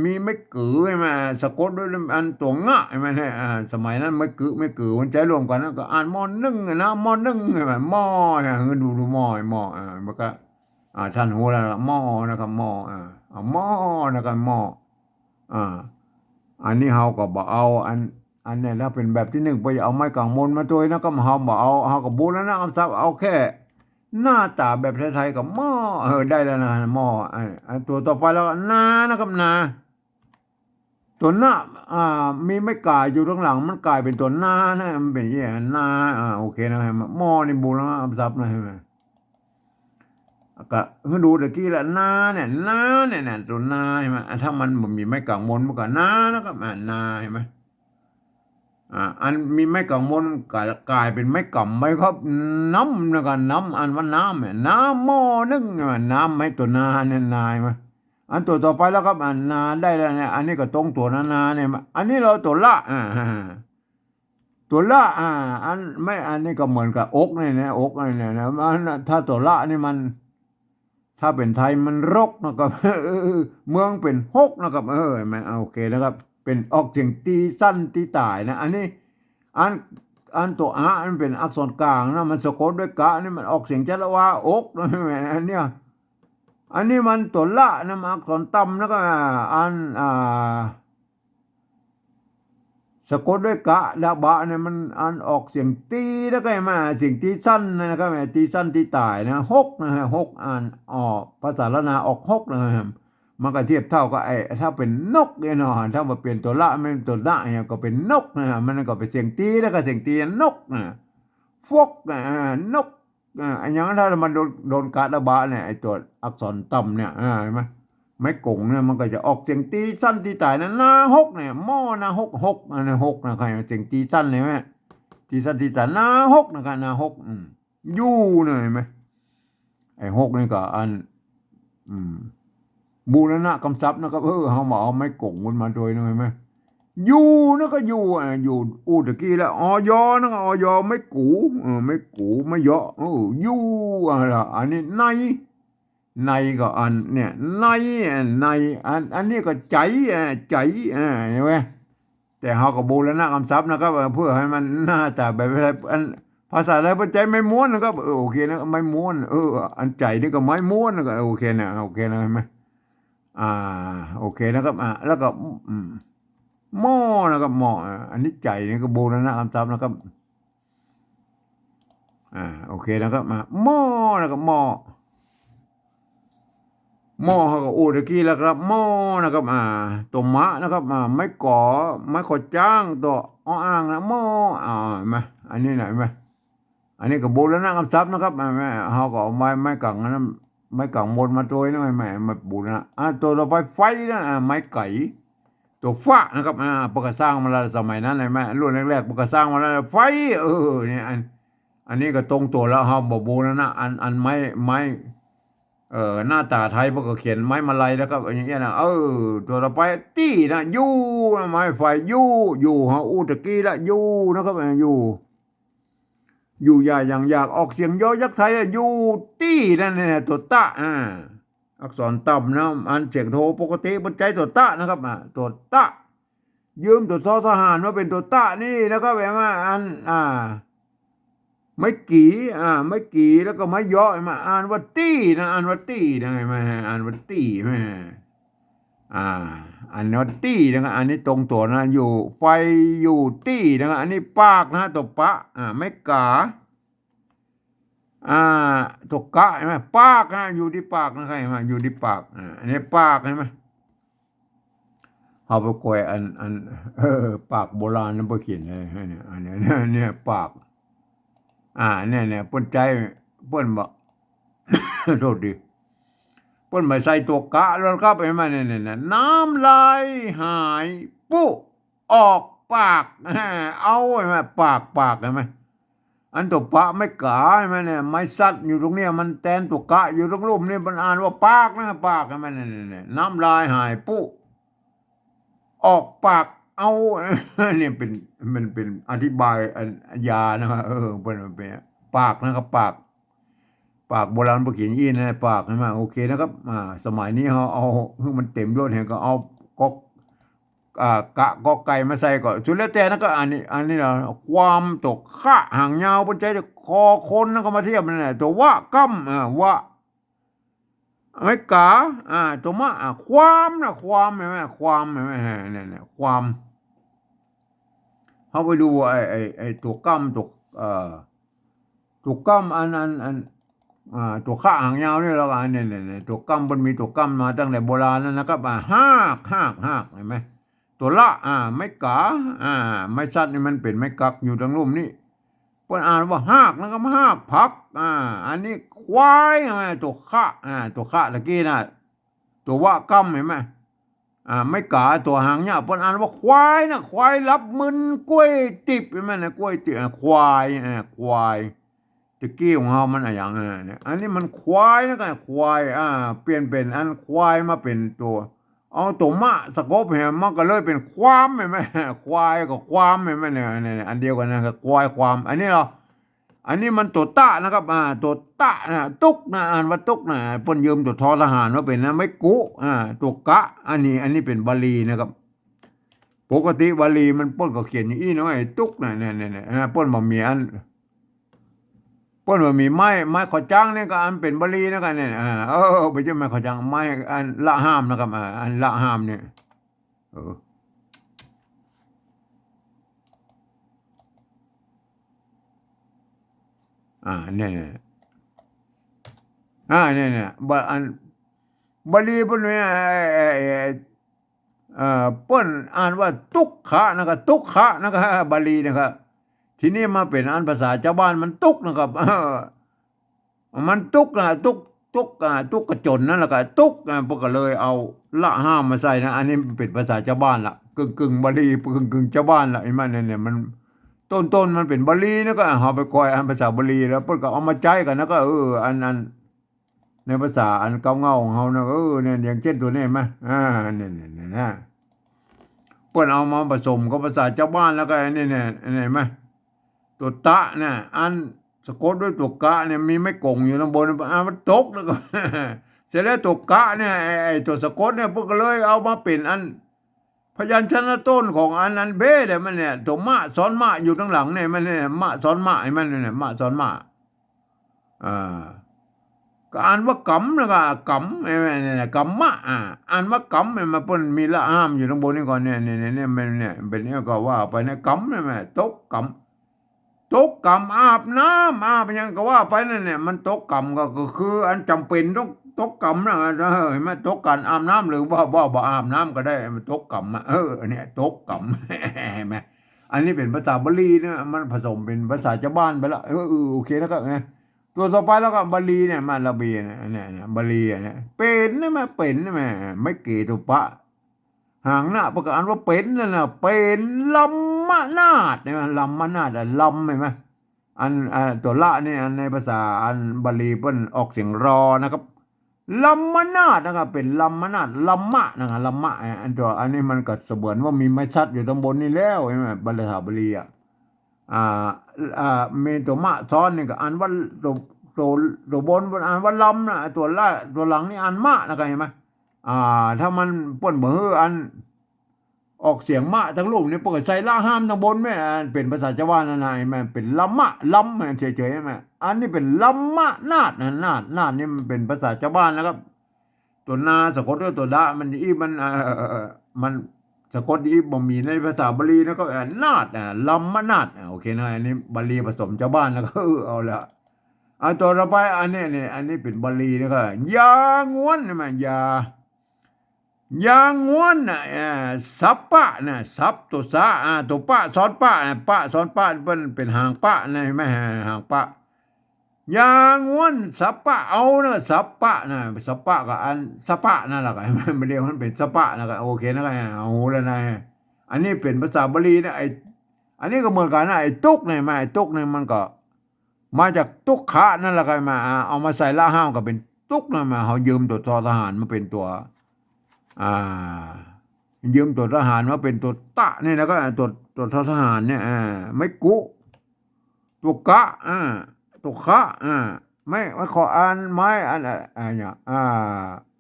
มีไม้กือ เห็นไหม สะกดด้วยอันตัวงะ เห็นไหมเนี่ย อ่า สมัยนั้นไม้กือ ไม้กือ มันใจ๊รวมกั๋นนะ ก็อ่านหม้อนึ่งอะนะ หม้อนึ่ง เห็นไหม หม้อเนี่ย เออ ดู ดูหม้อ ไอ้หม้อ อ่า มันก็ อ่า ท่านฮู้แล้วล่ะ หม้อนะครับ หม้อ อ่า เอาหม้อนะครับ หม้อ อ่า อันนี้เฮาก็บ่เอา อัน อันเนี้ย ถ้าเป๋นแบบตี้นึ่ง บ่อยากเอาไม้ก๋างมนมาตวยนะ ก็เฮาบ่เอา เฮาก็บูรณะกำศัพท์ เอาแค่หน้าต๋าแบบไทยๆ ก็หม้อ เออ ได้แล้วนะ หม้อ อ่า อันตัวต่อไปแล้วก็นานะครับ นา ตัวนะ อ่า มีไม้ก๋ายอยู่ตังหลัง มันก๋ายเป๋นตัวนานะ มันเป๋นอย่างนี้ นา อ่า โอเคนะ หม้อนี่บูรณะกำศัพท์นะ เห็นไหม ก็คือดูตะกี้ละ นาเนี่ย นาเนี่ย เนี่ย ตัวนา เห็นไหม อ่ะ ถ้ามันบ่มีไม้ก๋างมน มันก็นานะครับ อ่ะ นา เห็นไหม อ่ะ อันมีไม้ก๋างมน ก๋าย ก๋ายเป๋นไม้ก๋ำไปครับ น้ำนะครับ น้ำ อ่านว่าน้ำเนี่ย น้ำหม้อนึ่ง เห็นไหม น้ำ ไม้ตัวนาเนี่ย นา เห็นไหม อันตัวต่อไปแล้วครับ อ่ะ นาได้แล้วเนี่ย อันนี้ก็ตรงตั๋วนานาเนี่ย อันนี้เฮาตั๋วละ อ่า ตั๋วละ อ่า อันไม่ อันนี้ก็เหมือนกับอกเนี่ยนะ อกเนี่ยนะ มัน ถ้าตั๋วละนี่มัน ถ้าเป๋นไทยมันรกนะครับ เออ เมืองเป๋นฮกนะครับ เออ แม่น โอเคนะครับ เป๋นออกเสียงตี๋สั้นตี๋ต๋ายนะ อันนี้ อัน อันตั๋วอะมันเป๋นอักษรกลางนะ มันสะกดด้วยกะนี่ มันออกเสียงจัตวา อกนะ แม่น อันเนี้ย อันนี้มันตั๋วละนะ มันอักษรต่ำนะ ก็ อ่า อัน อ่า สะกดด้วยกะ ดะบะเนี่ย มันอ่านออกเสียงตี๋ แล้วก็มาเสียงตี๋สั้นนะครับ ตี๋สั้นตี๋ต๋ายนะ ฮกนะฮะ ฮก อ่านออก ภาษาล้านนาออกฮกนะฮะ มันก็เทียบเต้ากับไอ้ ถ้าเป๋นนกเนี่ยเนาะ ถ้าบ่เป๋นตั๋วละ แม่นตั๋วนะเนี่ย ก็เป๋นนกนะฮะ มันก็เป๋นเสียงตี๋ แล้วก็เสียงตี๋ นกนะ ฟกนะ อ่า นก อ่า อันอย่างนั้นถ้ามันโดน โดนกะดะบะเนี่ย ไอ้ตั๋วอักษรต่ำเนี่ย อ่า เห็นไหม ไม้ก๋งเนี่ย มันก็จะออกเสียงตี๋สั้นตี๋ต๋ายนะ นาฮกเนี่ย หม้อนาฮก ฮก อันนั้นฮกนะ ใครเสียงตี๋สั้นเลยไหม ตี๋สั้นตี๋ต๋าย นาฮกนะครับ นาฮก อืม อยู่เนี่ย เห็นไหม ไอ้ฮกนี่ก็อัน อืม บูรณะกำศัพท์นะครับ เออ เฮามาเอาไม้ก๋งมันมาตวยนะ เห็นไหม อยู่นะก็อยู่ อ่ะ อยู่ อู้ตะกี้แล้ว อย นะก็ อย ไม้กู เออ ไม้กู ไม้ยอ เออ อยู่ อ่ะละ อันนี้ใน ในก็อันเนี่ย ใน อ่ะ ใน อัน อันนี้ก็ใจ๋ อ่ะ ใจ๋ อ่ะ เห็นไหม แต่เฮาก็บูรณะกำศัพท์นะครับ เออ เพื่อหื้อมันหน้าต๋าแบบ อัน ภาษาไทยเปิ้นใจ๊ไม้ม้วนนะครับ เออ โอเคนะ ไม้ม้วน เออ อันใจ๋นี่ก็ไม้ม้วนนะ ก็โอเคนะ โอเคนะ เห็นไหม อ่า โอเคนะครับ อ่า แล้วก็ อืม หม้อนะครับ หม้อ อ่า อันนี้ใจ๋นี่ก็บูรณะกำศัพท์นะครับ อ่า โอเคนะครับ อ่า หม้อนะครับ หม้อ หม้อเฮาก็อู้ตะกี้แล้วครับ หม้อนะครับ อ่า ตั๋วมะนะครับ อ่า ไม้ก๋อ ไม้ขอจ๊าง ตั๋วออ่างนะ หม้อ อ่า เห็นไหม อันนี้นะ เห็นไหม อันนี้ก็บูรณะกำศัพท์นะครับ อ่า แม่ เฮาก็เอาไม้ ไม้ก๋างอันนั้น ไม้ก๋างมนมาตวยนะ แม่ มาบูรณะ อ่า ตั๋วต่อไปไฟนะ อ่า ไม้ไก๋ ตั๋วฟะนะครับ อ่า เปิ้นก็สร้างมาแล้วสมัยนั้น เห็นไหม รุ่นแรกๆ เปิ้นก็สร้างมาแล้ว ไฟ เออ เนี่ย อัน อันนี้ก็ตรงตั๋วแล้ว เฮาบ่บูรณะ อัน อันไม้ ไม้ เอ่อ หน้าต๋าไทยเปิ้นก็เขียนไม้มาลัยแล้วครับ อย่างเงี้ยนะ เออ ตั๋วต่อไป ตี้นะ อยู่ ไม้ไฟ อยู่ อยู่ เฮาอู้ตะกี้ละ อยู่นะครับ เออ อยู่ อยู่อย่าอย่างอยาก ออกเสียงยอยักษ์ไทยอะ อยู่ตี้นั่นเนี่ย ตั๋วตะ อ่า อักษรต่ำนะ อันเสียงโทปกติเปิ้นใจ๊ตั๋วตะนะครับ อ่า ตั๋วตะ ยืมตั๋วทอทหารมาเป๋นตั๋วตะนี่นะครับ เห็นไหม อัน อ่า ไม้กี่ อ่า ไม้กี่ แล้วก็ไม้ยอ เห็นไหม อ่านว่าตี้นะ อ่านว่าตี้นะ เห็นไหม อ่านว่าตี้ แม่ อ่า อันนี้ว่าตี้นะครับ อันนี้ตรงตั๋วนะ อยู่ ไฟอยู่ตี้นะครับ อันนี้ปากนะฮะ ตั๋วปะ อ่า ไม้ก๋า อ่า ตั๋วกะ เห็นไหม ปากนะ อยู่ตี้ปากนะครับ เห็นไหม อยู่ตี้ปาก อ่า อันนี้ปาก เห็นไหม เฮาไปก้อยอัน อัน เออ ปากโบราณนั้นบ่เขียนไว้เนี่ย อันเนี้ย เนี่ย เนี่ย ปาก อ่า เนี่ย เนี่ย เปิ้นใจ๊ เปิ้นบ่ โทษที เปิ้นบ่ใส่ตั๋วกะแล้วครับ เห็นไหม เนี่ย เนี่ย เนี่ย น้ำลายหายปุ๊ ออกปาก เอา เห็นไหม ปาก ปาก เห็นไหม อันตั๋วปะไม้ก๋า เห็นไหมเนี่ย ไม้สัตว์อยู่ตรงเนี้ย มันแตนตั๋วกะอยู่ตรงลุ่มนี่ มันอ่านว่าปากนะ ปาก เห็นไหมเนี่ย เนี่ย เนี่ย น้ำลายหายปุ๊ ออกปาก เอา เนี่ยเป็น มันเป็นอธิบายอันยานะ เออ เปิ้นมันเป็นปากนะครับ ปาก ปากโบราณบ่เขียนอี้นะ ปาก เห็นไหม โอเคนะครับ อ่า สมัยนี้เฮาเอา หื้อมันเต็มยศ เฮาก็เอาก๊อก อ่า กะ กอไก่มาใส่ก็สุดแล้วแต่นะ ก็อันนี้ อันนี้นะ ความ ตั๋วขะหางยาว เปิ้นใจ๊คอคนนะ ก็มาเทียบนั่นแหละ ตั๋ววะก้ำ อ่า วะ ไม้ก๋า อ่า ตั๋วมะ อ่า ความนะ ความ เห็นไหม ความ เห็นไหม เนี่ย เนี่ย ความ เฮาไปดูไอ้ ไอ้ ไอ้ตั๋วก้ำ ตั๋ว เอ่อ ตั๋วก้ำอัน อัน อัน อ่า ตั๋วขะหางยาวนี่แล้วก็อันนี้ เนี่ย เนี่ย ตั๋วก้ำ มันมีตั๋วก้ำมาตั้งแต่โบราณแล้วนะครับ อ่า ฮาก ฮาก ฮาก เห็นไหม ตั๋วละ อ่า ไม้ก๋า อ่า ไม้สัตว์นี่มันเป็นไม้กักอยู่ตรงลุ่มนี่ เปิ้นอ่านว่าฮากนะครับ ฮากผัก อ่า อันนี้ควาย เห็นไหม ตั๋วขะ อ่า ตั๋วขะตะกี้นะ ตั๋ววะก้ำ เห็นไหม อ่า ไม้ก๋า ตั๋วหางยาว เปิ้นอ่านว่าควายนะ ควายหลับมึนกล้วยติบ เห็นไหมนะ กล้วยติบ อ่า ควาย อ่า ควาย ตะกี้ของเฮามันอะหยัง อ่า เนี่ย อันนี้มันควายนะ ก็ควาย อ่า เปลี่ยนเป็นอันควายมาเป็นตั๋ว เอาตั๋วมะสะกบ เห็นไหม มันก็เลยเป็นความ เห็นไหม ควายกับความ เห็นไหมเนี่ย เนี่ย อันเดียวกันนะ กับควาย ความ อันนี้เหรอ อันนี้มันตั๋วตะนะครับ อ่า ตั๋วตะนะ ตุ๊กนะ อ่านว่าตุ๊กนะ เปิ้นยืมตั๋วทอทหารมาเป็นนะ ไม้กุ อ่า ตั๋วกะ อันนี้ อันนี้เป็นบาลีนะครับ ปกติบาลีมันเปิ้นก็เขียนอย่างอี้เนาะ ไอ้ตุ๊กนะ เนี่ย เนี่ย เนี่ย อ่า เปิ้นบ่มีอัน เปิ้นบ่มีไม้ ไม้ขอจังเนี่ยก็อันเป็นบาลีนะครับ เนี่ย อ่า เออ บ่ใจ้ไม้ขอจัง ไม้อันละห้ามนะครับ อ่า อันละห้ามเนี่ย เออ อ่า เนี่ย เนี่ย อ่า เนี่ย เนี่ย บา อัน บาลีเปิ้นเนี่ย เอ่อ เอ่อ เปิ้นอ่านว่าตุ๊กขะนะครับ ตุ๊กขะนะครับ บาลีนะครับ ทีนี้มาเป็นอันภาษาจาวบ้านมันตุ๊กนะครับ เออ มันตุ๊กนะ ตุ๊ก ตุ๊ก อ่า ตุ๊กกระจนนั่นแหละครับ ตุ๊ก อ่า เปิ้นก็เลยเอาละห้ามมาใส่นะ อันนี้มันเป็นภาษาจาวบ้านละ กึ่งๆ บาลี กึ่งๆ จาวบ้านละ เห็นไหมเนี่ย เนี่ย มัน ต้นๆ มันเป็นบาลีนะ ก็เฮาไปก้อยอันภาษาบาลี แล้วเปิ้นก็เอามาใจ๊กั๋นนะ ก็ เออ อัน อัน ในภาษาอันเก่าเง่าของเฮานะ เออ เนี่ย อย่างเจ้นตั๋วนี้เห็นไหม อ่า เนี่ย เนี่ย เนี่ยนะ เปิ้นเอามาผสมกับภาษาจาวบ้านแล้วก็อันนี้เนี่ย เห็นไหม ตั๋วตะเนี่ย อันสะกดด้วยตั๋วกะเนี่ย มีไม้ก๋งอยู่ตางบน อ่า มันตกแล้วก็ เสร็จแล้วตั๋วกะเนี่ย ไอ้ ไอ้ตั๋วสะกดเนี่ย เปิ้นก็เลยเอามาเป๋นอัน พยัญชนะต้นของอัน อันเบ้แหละมันเนี่ย ตั๋วมะซ้อนมะอยู่ตางหลังเนี่ย มันเนี่ย มะซ้อนมะ ไอ้มันเนี่ย มะซ้อนมะ อ่า ก็อ่านว่ากำนะ ก็กำ ไอ้แม่เนี่ย กำมะ อ่า อ่านว่ากำ ไอ้มาเปิ้นมีละห้ามอยู่ตางบนนี่ก่อนเนี่ย เนี่ย เนี่ย เนี่ย มันเนี่ย เป๋นเนี่ยก็ว่าไปเนี่ย กำ ไอ้แม่ ตกกำ ตกกำอาบน้ำ อาบหยังก็ว่าไปนั่นเนี่ย มันตกกำก็ ก็คืออันจ๋ำเป๋นต้องตกกำนะ เออ เห็นไหม ตกก๋านอาบน้ำ หรือว่า ว่าบ่อาบน้ำก็ได้ มันตกกำอะ เออ เนี่ย ตกกำ เห็นไหม อันนี้เป๋นภาษาบาลีนะ มันผสมเป๋นภาษาจาวบ้านไปละ เออ เออ โอเคแล้วก็ไง ตั๋วต่อไปแล้วก็บาลีเนี่ย มาระเบียเนี่ย เนี่ย เนี่ย บาลีเนี่ย เป๋นนะแม่ เป๋นนะแม่ ไม้เก๋ตั๋วปะ หางนะ เปิ้นก็อ่านว่าเป๋นนั่นน่ะ เป๋นลำมะนาด เห็นไหม ลำมะนาดอะ ลำ เห็นไหม อัน อ่า ตั๋วละนี่ อันในภาษาอันบาลีเปิ้นออกเสียงรอนะครับ ลำมะนาดนะครับ เป๋นลำมะนาด ลำมะนะครับ ลำมะ อ่า อันตั๋ว อันนี้มันก็เสมือนว่ามีไม้สัตว์อยู่ตางบนนี่แล้ว เห็นไหม ภาษาบาลีอะ อ่า อ่า มีตั๋วมะซ้อนนี่ก็อ่านว่าตั๋ว ตั๋ว ตั๋วบน อ่านว่าลำนะ ตั๋วละ ตั๋วหลังนี่อ่านมะนะครับ เห็นไหม อ่า ถ้ามันเปิ้นบ่หื้ออัน ออกเสียงมะตางลุ่มนี่ เปิ้นก็ใส่ละห้ามตางบนแม่น อันเป๋นภาษาจาวบ้านนั่นนะ แม่นเป๋นลำมะ ลำ แม่นเฉยๆ แม่น อันนี้เป๋นลำมะนาดนะ นาด นาดนี่มันเป๋นภาษาจาวบ้านนะครับ ตั๋วนาสะกดด้วยตั๋วดะ มันอี้มัน เอ่อ มันสะกดอีบ่มีในภาษาบาลีนะ ก็ อ่า นาถ อ่า ลำมะนาถ อ่า โอเคนะ อันนี้บาลีผสมชาวบ้านแล้วก็ เออ เอาละ อ่า ตัวต่อไป อันนี้ นี่ อันนี้เป๋นบาลีนะ ก็ ยาง้วน นี่มัน ยา ยาง้วนน่ะ อ่า สัปปะน่ะ สัปตัวสะ อ่า ตัวปะซ้อนปะน่ะ ปะซ้อนปะ มันเป๋นหางปะนะ หันก่อ หางปะ ยาง้วนสัปปะ เอานะ สัปปะนะ สัปปะก็อันสะปะนั่นแหละก็ มันเดียวมันเป๋นสะปะนะก็ โอเคนะก็ เอาละนะ อันนี้เป๋นภาษาบาลีนะ ไอ้ อันนี้ก็เหมือนกั๋นนะ ไอ้ตุ๊กข์เนี่ย มา ไอ้ตุ๊กข์เนี่ยมันก็มาจากตุ๊กขะนั่นแหละก็ มา อ่า เอามาใส่ละห้ามก็เป๋นตุ๊กข์นะ มา เฮายืมตัวทอทหารมาเป๋นตัว อ่า ยืมตัวทหารมาเป๋นตัวตะนี่นะก็ ตัว ตัวทอทหารเนี่ย อ่า ไม้กุ ตัวกะ อ่า ตัวขะ อ่า ไม้ ไม้ขออ่าน ไม้อัน อ่า อ่า เนี่ย อ่า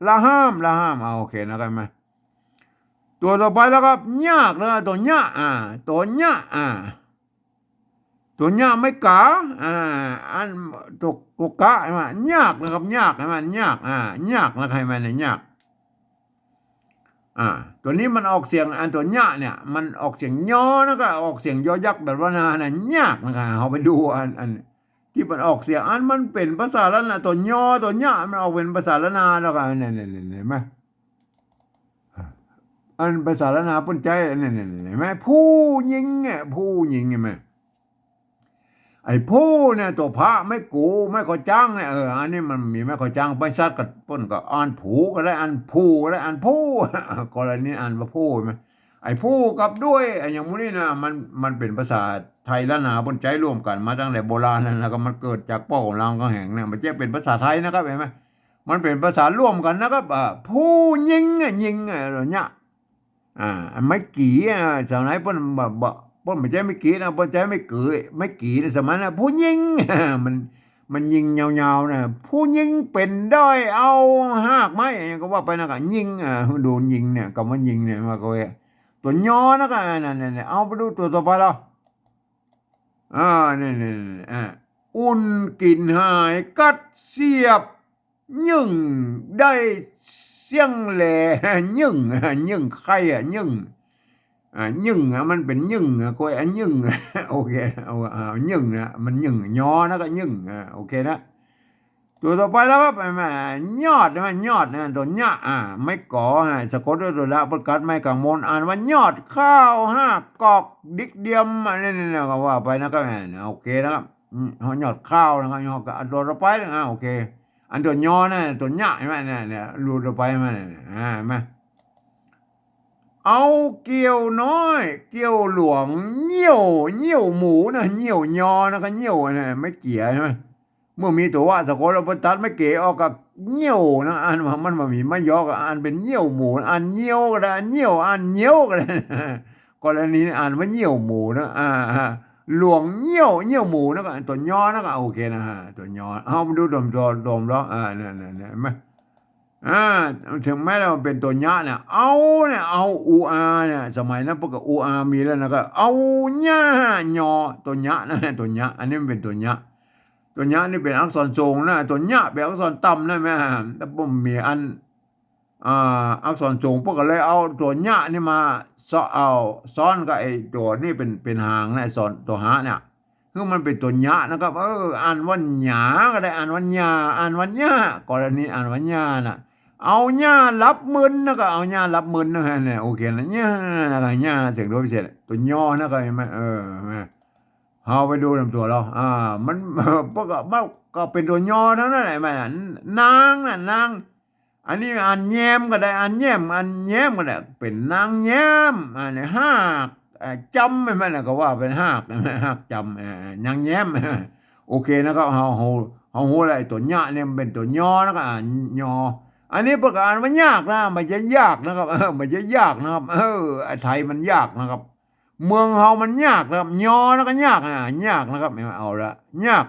ละห้าม ละห้าม อ่า โอเคนะ เข้าไหม ตัวต่อไปแล้วครับ ยากนะ ตัวเนี้ย อ่า ตัวเนี้ย อ่า ตัวเนี้ย ไม้ก๋า อ่า อัน ตัว ตัวกะ หันก่อ ยากนะครับ ยาก หันก่อ ยาก อ่า ยากนะ เข้าไหมเนี่ย ยาก อ่า ตัวนี้มันออกเสียง อันตัวเนี้ยเนี่ย มันออกเสียงยอนะก็ ออกเสียงยอยักษ์แบบละนานะ ยากนะก็ เฮาไปดูอัน อันตี้มันออกเสียง อันมันเป๋นภาษาละนา ตัวยอ ตัวเนี้ย มันออกเป๋นภาษาละนาแล้วก็ เนี่ย เนี่ย เนี่ย หันก่อ อันภาษาละนาเปิ้นใจ๊ เนี่ย เนี่ย เนี่ย หันก่อ ผู้ญิงเนี่ย ผู้ญิง หันก่อ ไอ้ผู้เนี่ย ตัวพะ ไม้กู ไม้ขอจั้งเนี่ย เออ อันนี้มันมีไม้ขอจั้ง ไปสัตว์กับเปิ้นก็อ่านผูก็ได้ อ่านผู้ก็ได้ อ่านผู้ กรณีอ่านว่าผู้ หันก่อ ไอ้ผู้กับด้วย ไอ้อย่างหมู่นี้นะ มัน มันเป๋นภาษาไทยล้านนาเปิ้นใจ๊ร่วมกั๋นมาตั้งแต่โบราณนั่นนะ ก็มันเกิดจากป้อของรามคำแหงเนี่ย มันจะเป๋นภาษาไทยนะครับ หันก่อ มันเป๋นภาษาร่วมกั๋นนะครับ อ่า ผู้ญิงอ่ะ ญิงอ่ะ เนี่ย อ่า ไม้กี่อ่ะ สมัยเปิ้นบ่ บ่ เปิ้นบ่ใจ๊ไม้กี่นะ เปิ้นใจ๊ไม้กี่ ไม้กี่ในสมัยนั้น ผู้ญิง มัน มันญิงยาวๆ นะ ผู้ญิงเป๋นด้อยเอาฮากไม้ อย่างก็ว่าไปนะก็ ญิง อ่า โดนญิงเนี่ย กำว่าญิงเนี่ย มาก็เว้ย ตัวยอนะก็ นั่นๆๆ เอาไปดูตัวต่อไปแล้ว อ่า นี่ๆๆ อ่า อุ่นกิ๋นหายกัดเสียบ นึ่งได้เสี้ยงแล นึ่ง นึ่งไข่อะ นึ่ง อ่า นึ่งอะ มันเป๋นนึ่งอะ ก้อยอะ นึ่ง โอเค เอา เอา นึ่งนะ มันนึ่ง ยอนะก็นึ่ง อ่า โอเคนะ ตัวต่อไปแล้วครับ มายอด มายอดนะ ตัวเนี้ย อ่า ไม้ก๋อ อ่า สะกดด้วยตัวละ เปิ้นกัดไม้ก๋างมน อ่านว่ายอดข้าวห้ากอกดิกเดียม อันนี้เนี่ย ก็ว่าไปนะครับ อ่า โอเคนะครับ อืม ยอดข้าวนะครับ ยอด ตัวต่อไปนะ อ่า โอเค อันตัวยอนะ ตัวเนี้ย หันก่อ เนี่ย เนี่ย รูต่อไป หันก่อ เนี่ย อ่า หันก่อ เอาเกี้ยวน้อย เกี้ยวหลวง เงี้ยว เงี้ยวหมูนะ เงี้ยวยอนะ ก็เงี้ยวนะ ไม้เกี้ย หันก่อ เมื่อมีตัววะสะกดแล้ว เปิ้นตัดไม้เกี้ยออกก็เงี้ยวนะ อ่านว่ามันบ่มีไม้ยอก็อ่านเป๋นเงี้ยวหมู อ่านเงี้ยวก็ได้ อ่านเงี้ยว อ่านเงี้ยวก็ได้ กรณีนี้อ่านว่าเงี้ยวหมูนะ อ่า อ่า หลวงเงี้ยว เงี้ยวหมูนะก็ ตัวยอนะก็ โอเคนะฮะ ตัวยอ เอามาดูดมๆๆ อ่า เนี่ยๆๆ หันก่อ อ่า เถิงแม้ว่าเป๋นตัวยะเนี่ย เอาเนี่ย เอา อู อา เนี่ย สมัยนั้นเปิ้นก็ อู อา มีแล้วนะ ก็เอายะ ยอ ตัวยะนะ ตัวยะ อันนี้มันเป๋นตัวยะ ตัวยะนี่เป๋นอักษรสูงนะ ตัวยะเป๋นอักษรต่ำนะแม่ แล้วบ่มีอัน อ่า อักษรสูง เปิ้นก็เลยเอาตัวยะนี่มาซ้อ เอาซ้อนกับไอ้ตัวนี่เป๋น เป๋นหางนะ อักษรตัวหะเนี่ย คือมันเป๋นตัวยะนะครับ เออ อ่านว่าหยาก็ได้ อ่านว่าหยา อ่านว่าหญ้า กรณีอ่านว่าหญ้าน่ะ เอาหญ้าหลับมึนนะก็ เอาหญ้าหลับมึนนะฮะ เนี่ย โอเคนะ หญ้านะก็ หญ้า เสียงโดพิเศษ ตัวยอนะก็ หันก่อ เออ หันก่อ เฮาไปดูนำตัวแล้ว อ่า มัน เปิ้นก็ มันก็เป๋นตัวยอทั้งนั้นแหละ มันน่ะ นางน่ะ นาง อันนี้อ่านแยมก็ได้ อ่านแยม อ่านแยมก็ได้ เป๋นนางแยม อ่า เนี่ย ฮาก อ่า จ๋ำ หันก่อ มันน่ะ ก็ว่าเป๋นฮาก ฮากจ๋ำ อ่า นางแยม โอเคนะครับ เฮา เฮา เฮาฮู้แล้ว ไอ้ตัวยะเนี่ยมันเป๋นตัวยอนะครับ อ่านยอ อันนี้เปิ้นก็อ่านว่ายากนะ บ่ใจ้ยากนะครับ เออ บ่ใจ้ยากนะครับ เออ ไอ้ไทยมันยากนะครับ เมืองเฮามันยากนะครับ ยอนะก็ยาก อ่า ยากนะครับ เอาละ ยาก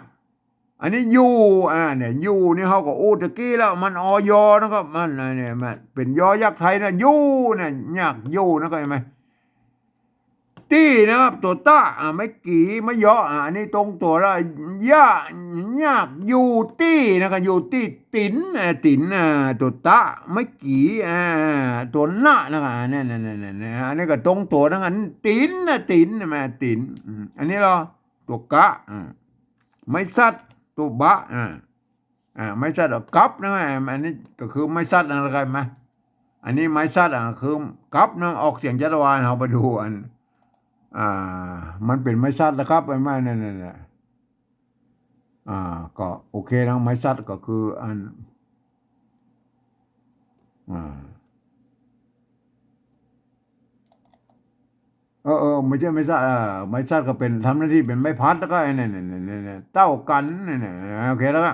อันนี้อยู่ อ่า เนี่ย อยู่นี่เฮาก็อู้ตะกี้แล้ว มัน อย นะครับ มัน เนี่ย มันเป๋นยอยักษ์ไทยนะ อยู่เนี่ย ยาก อยู่นะ เข้าใจ๋ไหม ตี้นะครับ ตั๋วตะ อ่า ไม้กี่ ไม้เยาะ อ่า อันนี้ตรงตั๋วละ ยะ ยาก อยู่ตี้นะครับ อยู่ตี้ ตี๋น อ่า ตี๋น อ่า ตั๋วตะ ไม้กี่ อ่า ตั๋วนะนะครับ อ่า เนี่ย เนี่ย เนี่ย เนี่ย อันนี้ก็ตรงตั๋วทั้งอัน ตี๋นนะ ตี๋น แม่น ตี๋น อืม อันนี้ลอ ตั๋วกะ อ่า ไม้ซัด ตั๋วบะ อ่า อ่า ไม้ซัด กับ นะ อันนี้ก็คือไม้ซัด นะ เข้าใจ๋ไหม อันนี้ไม้ซัด อ่ะ คือ กับ นะ ออกเสียงจัตวา เฮาไปดูอัน อ่า มันเป๋นไม้ซัดนะครับ เห็นไหม เนี่ย เนี่ย เนี่ย อ่า ก็โอเคนะ ไม้ซัดก็คืออัน อ่า เออ เออ ไม่ใจ้ไม้ซัด เออ ไม้ซัดก็เป๋น ทำหน้าตี้เป๋นไม้พัด แล้วก็ไอ้เนี่ย เนี่ย เนี่ย เนี่ย เต้ากั๋น เนี่ย เนี่ย โอเคแล้วก็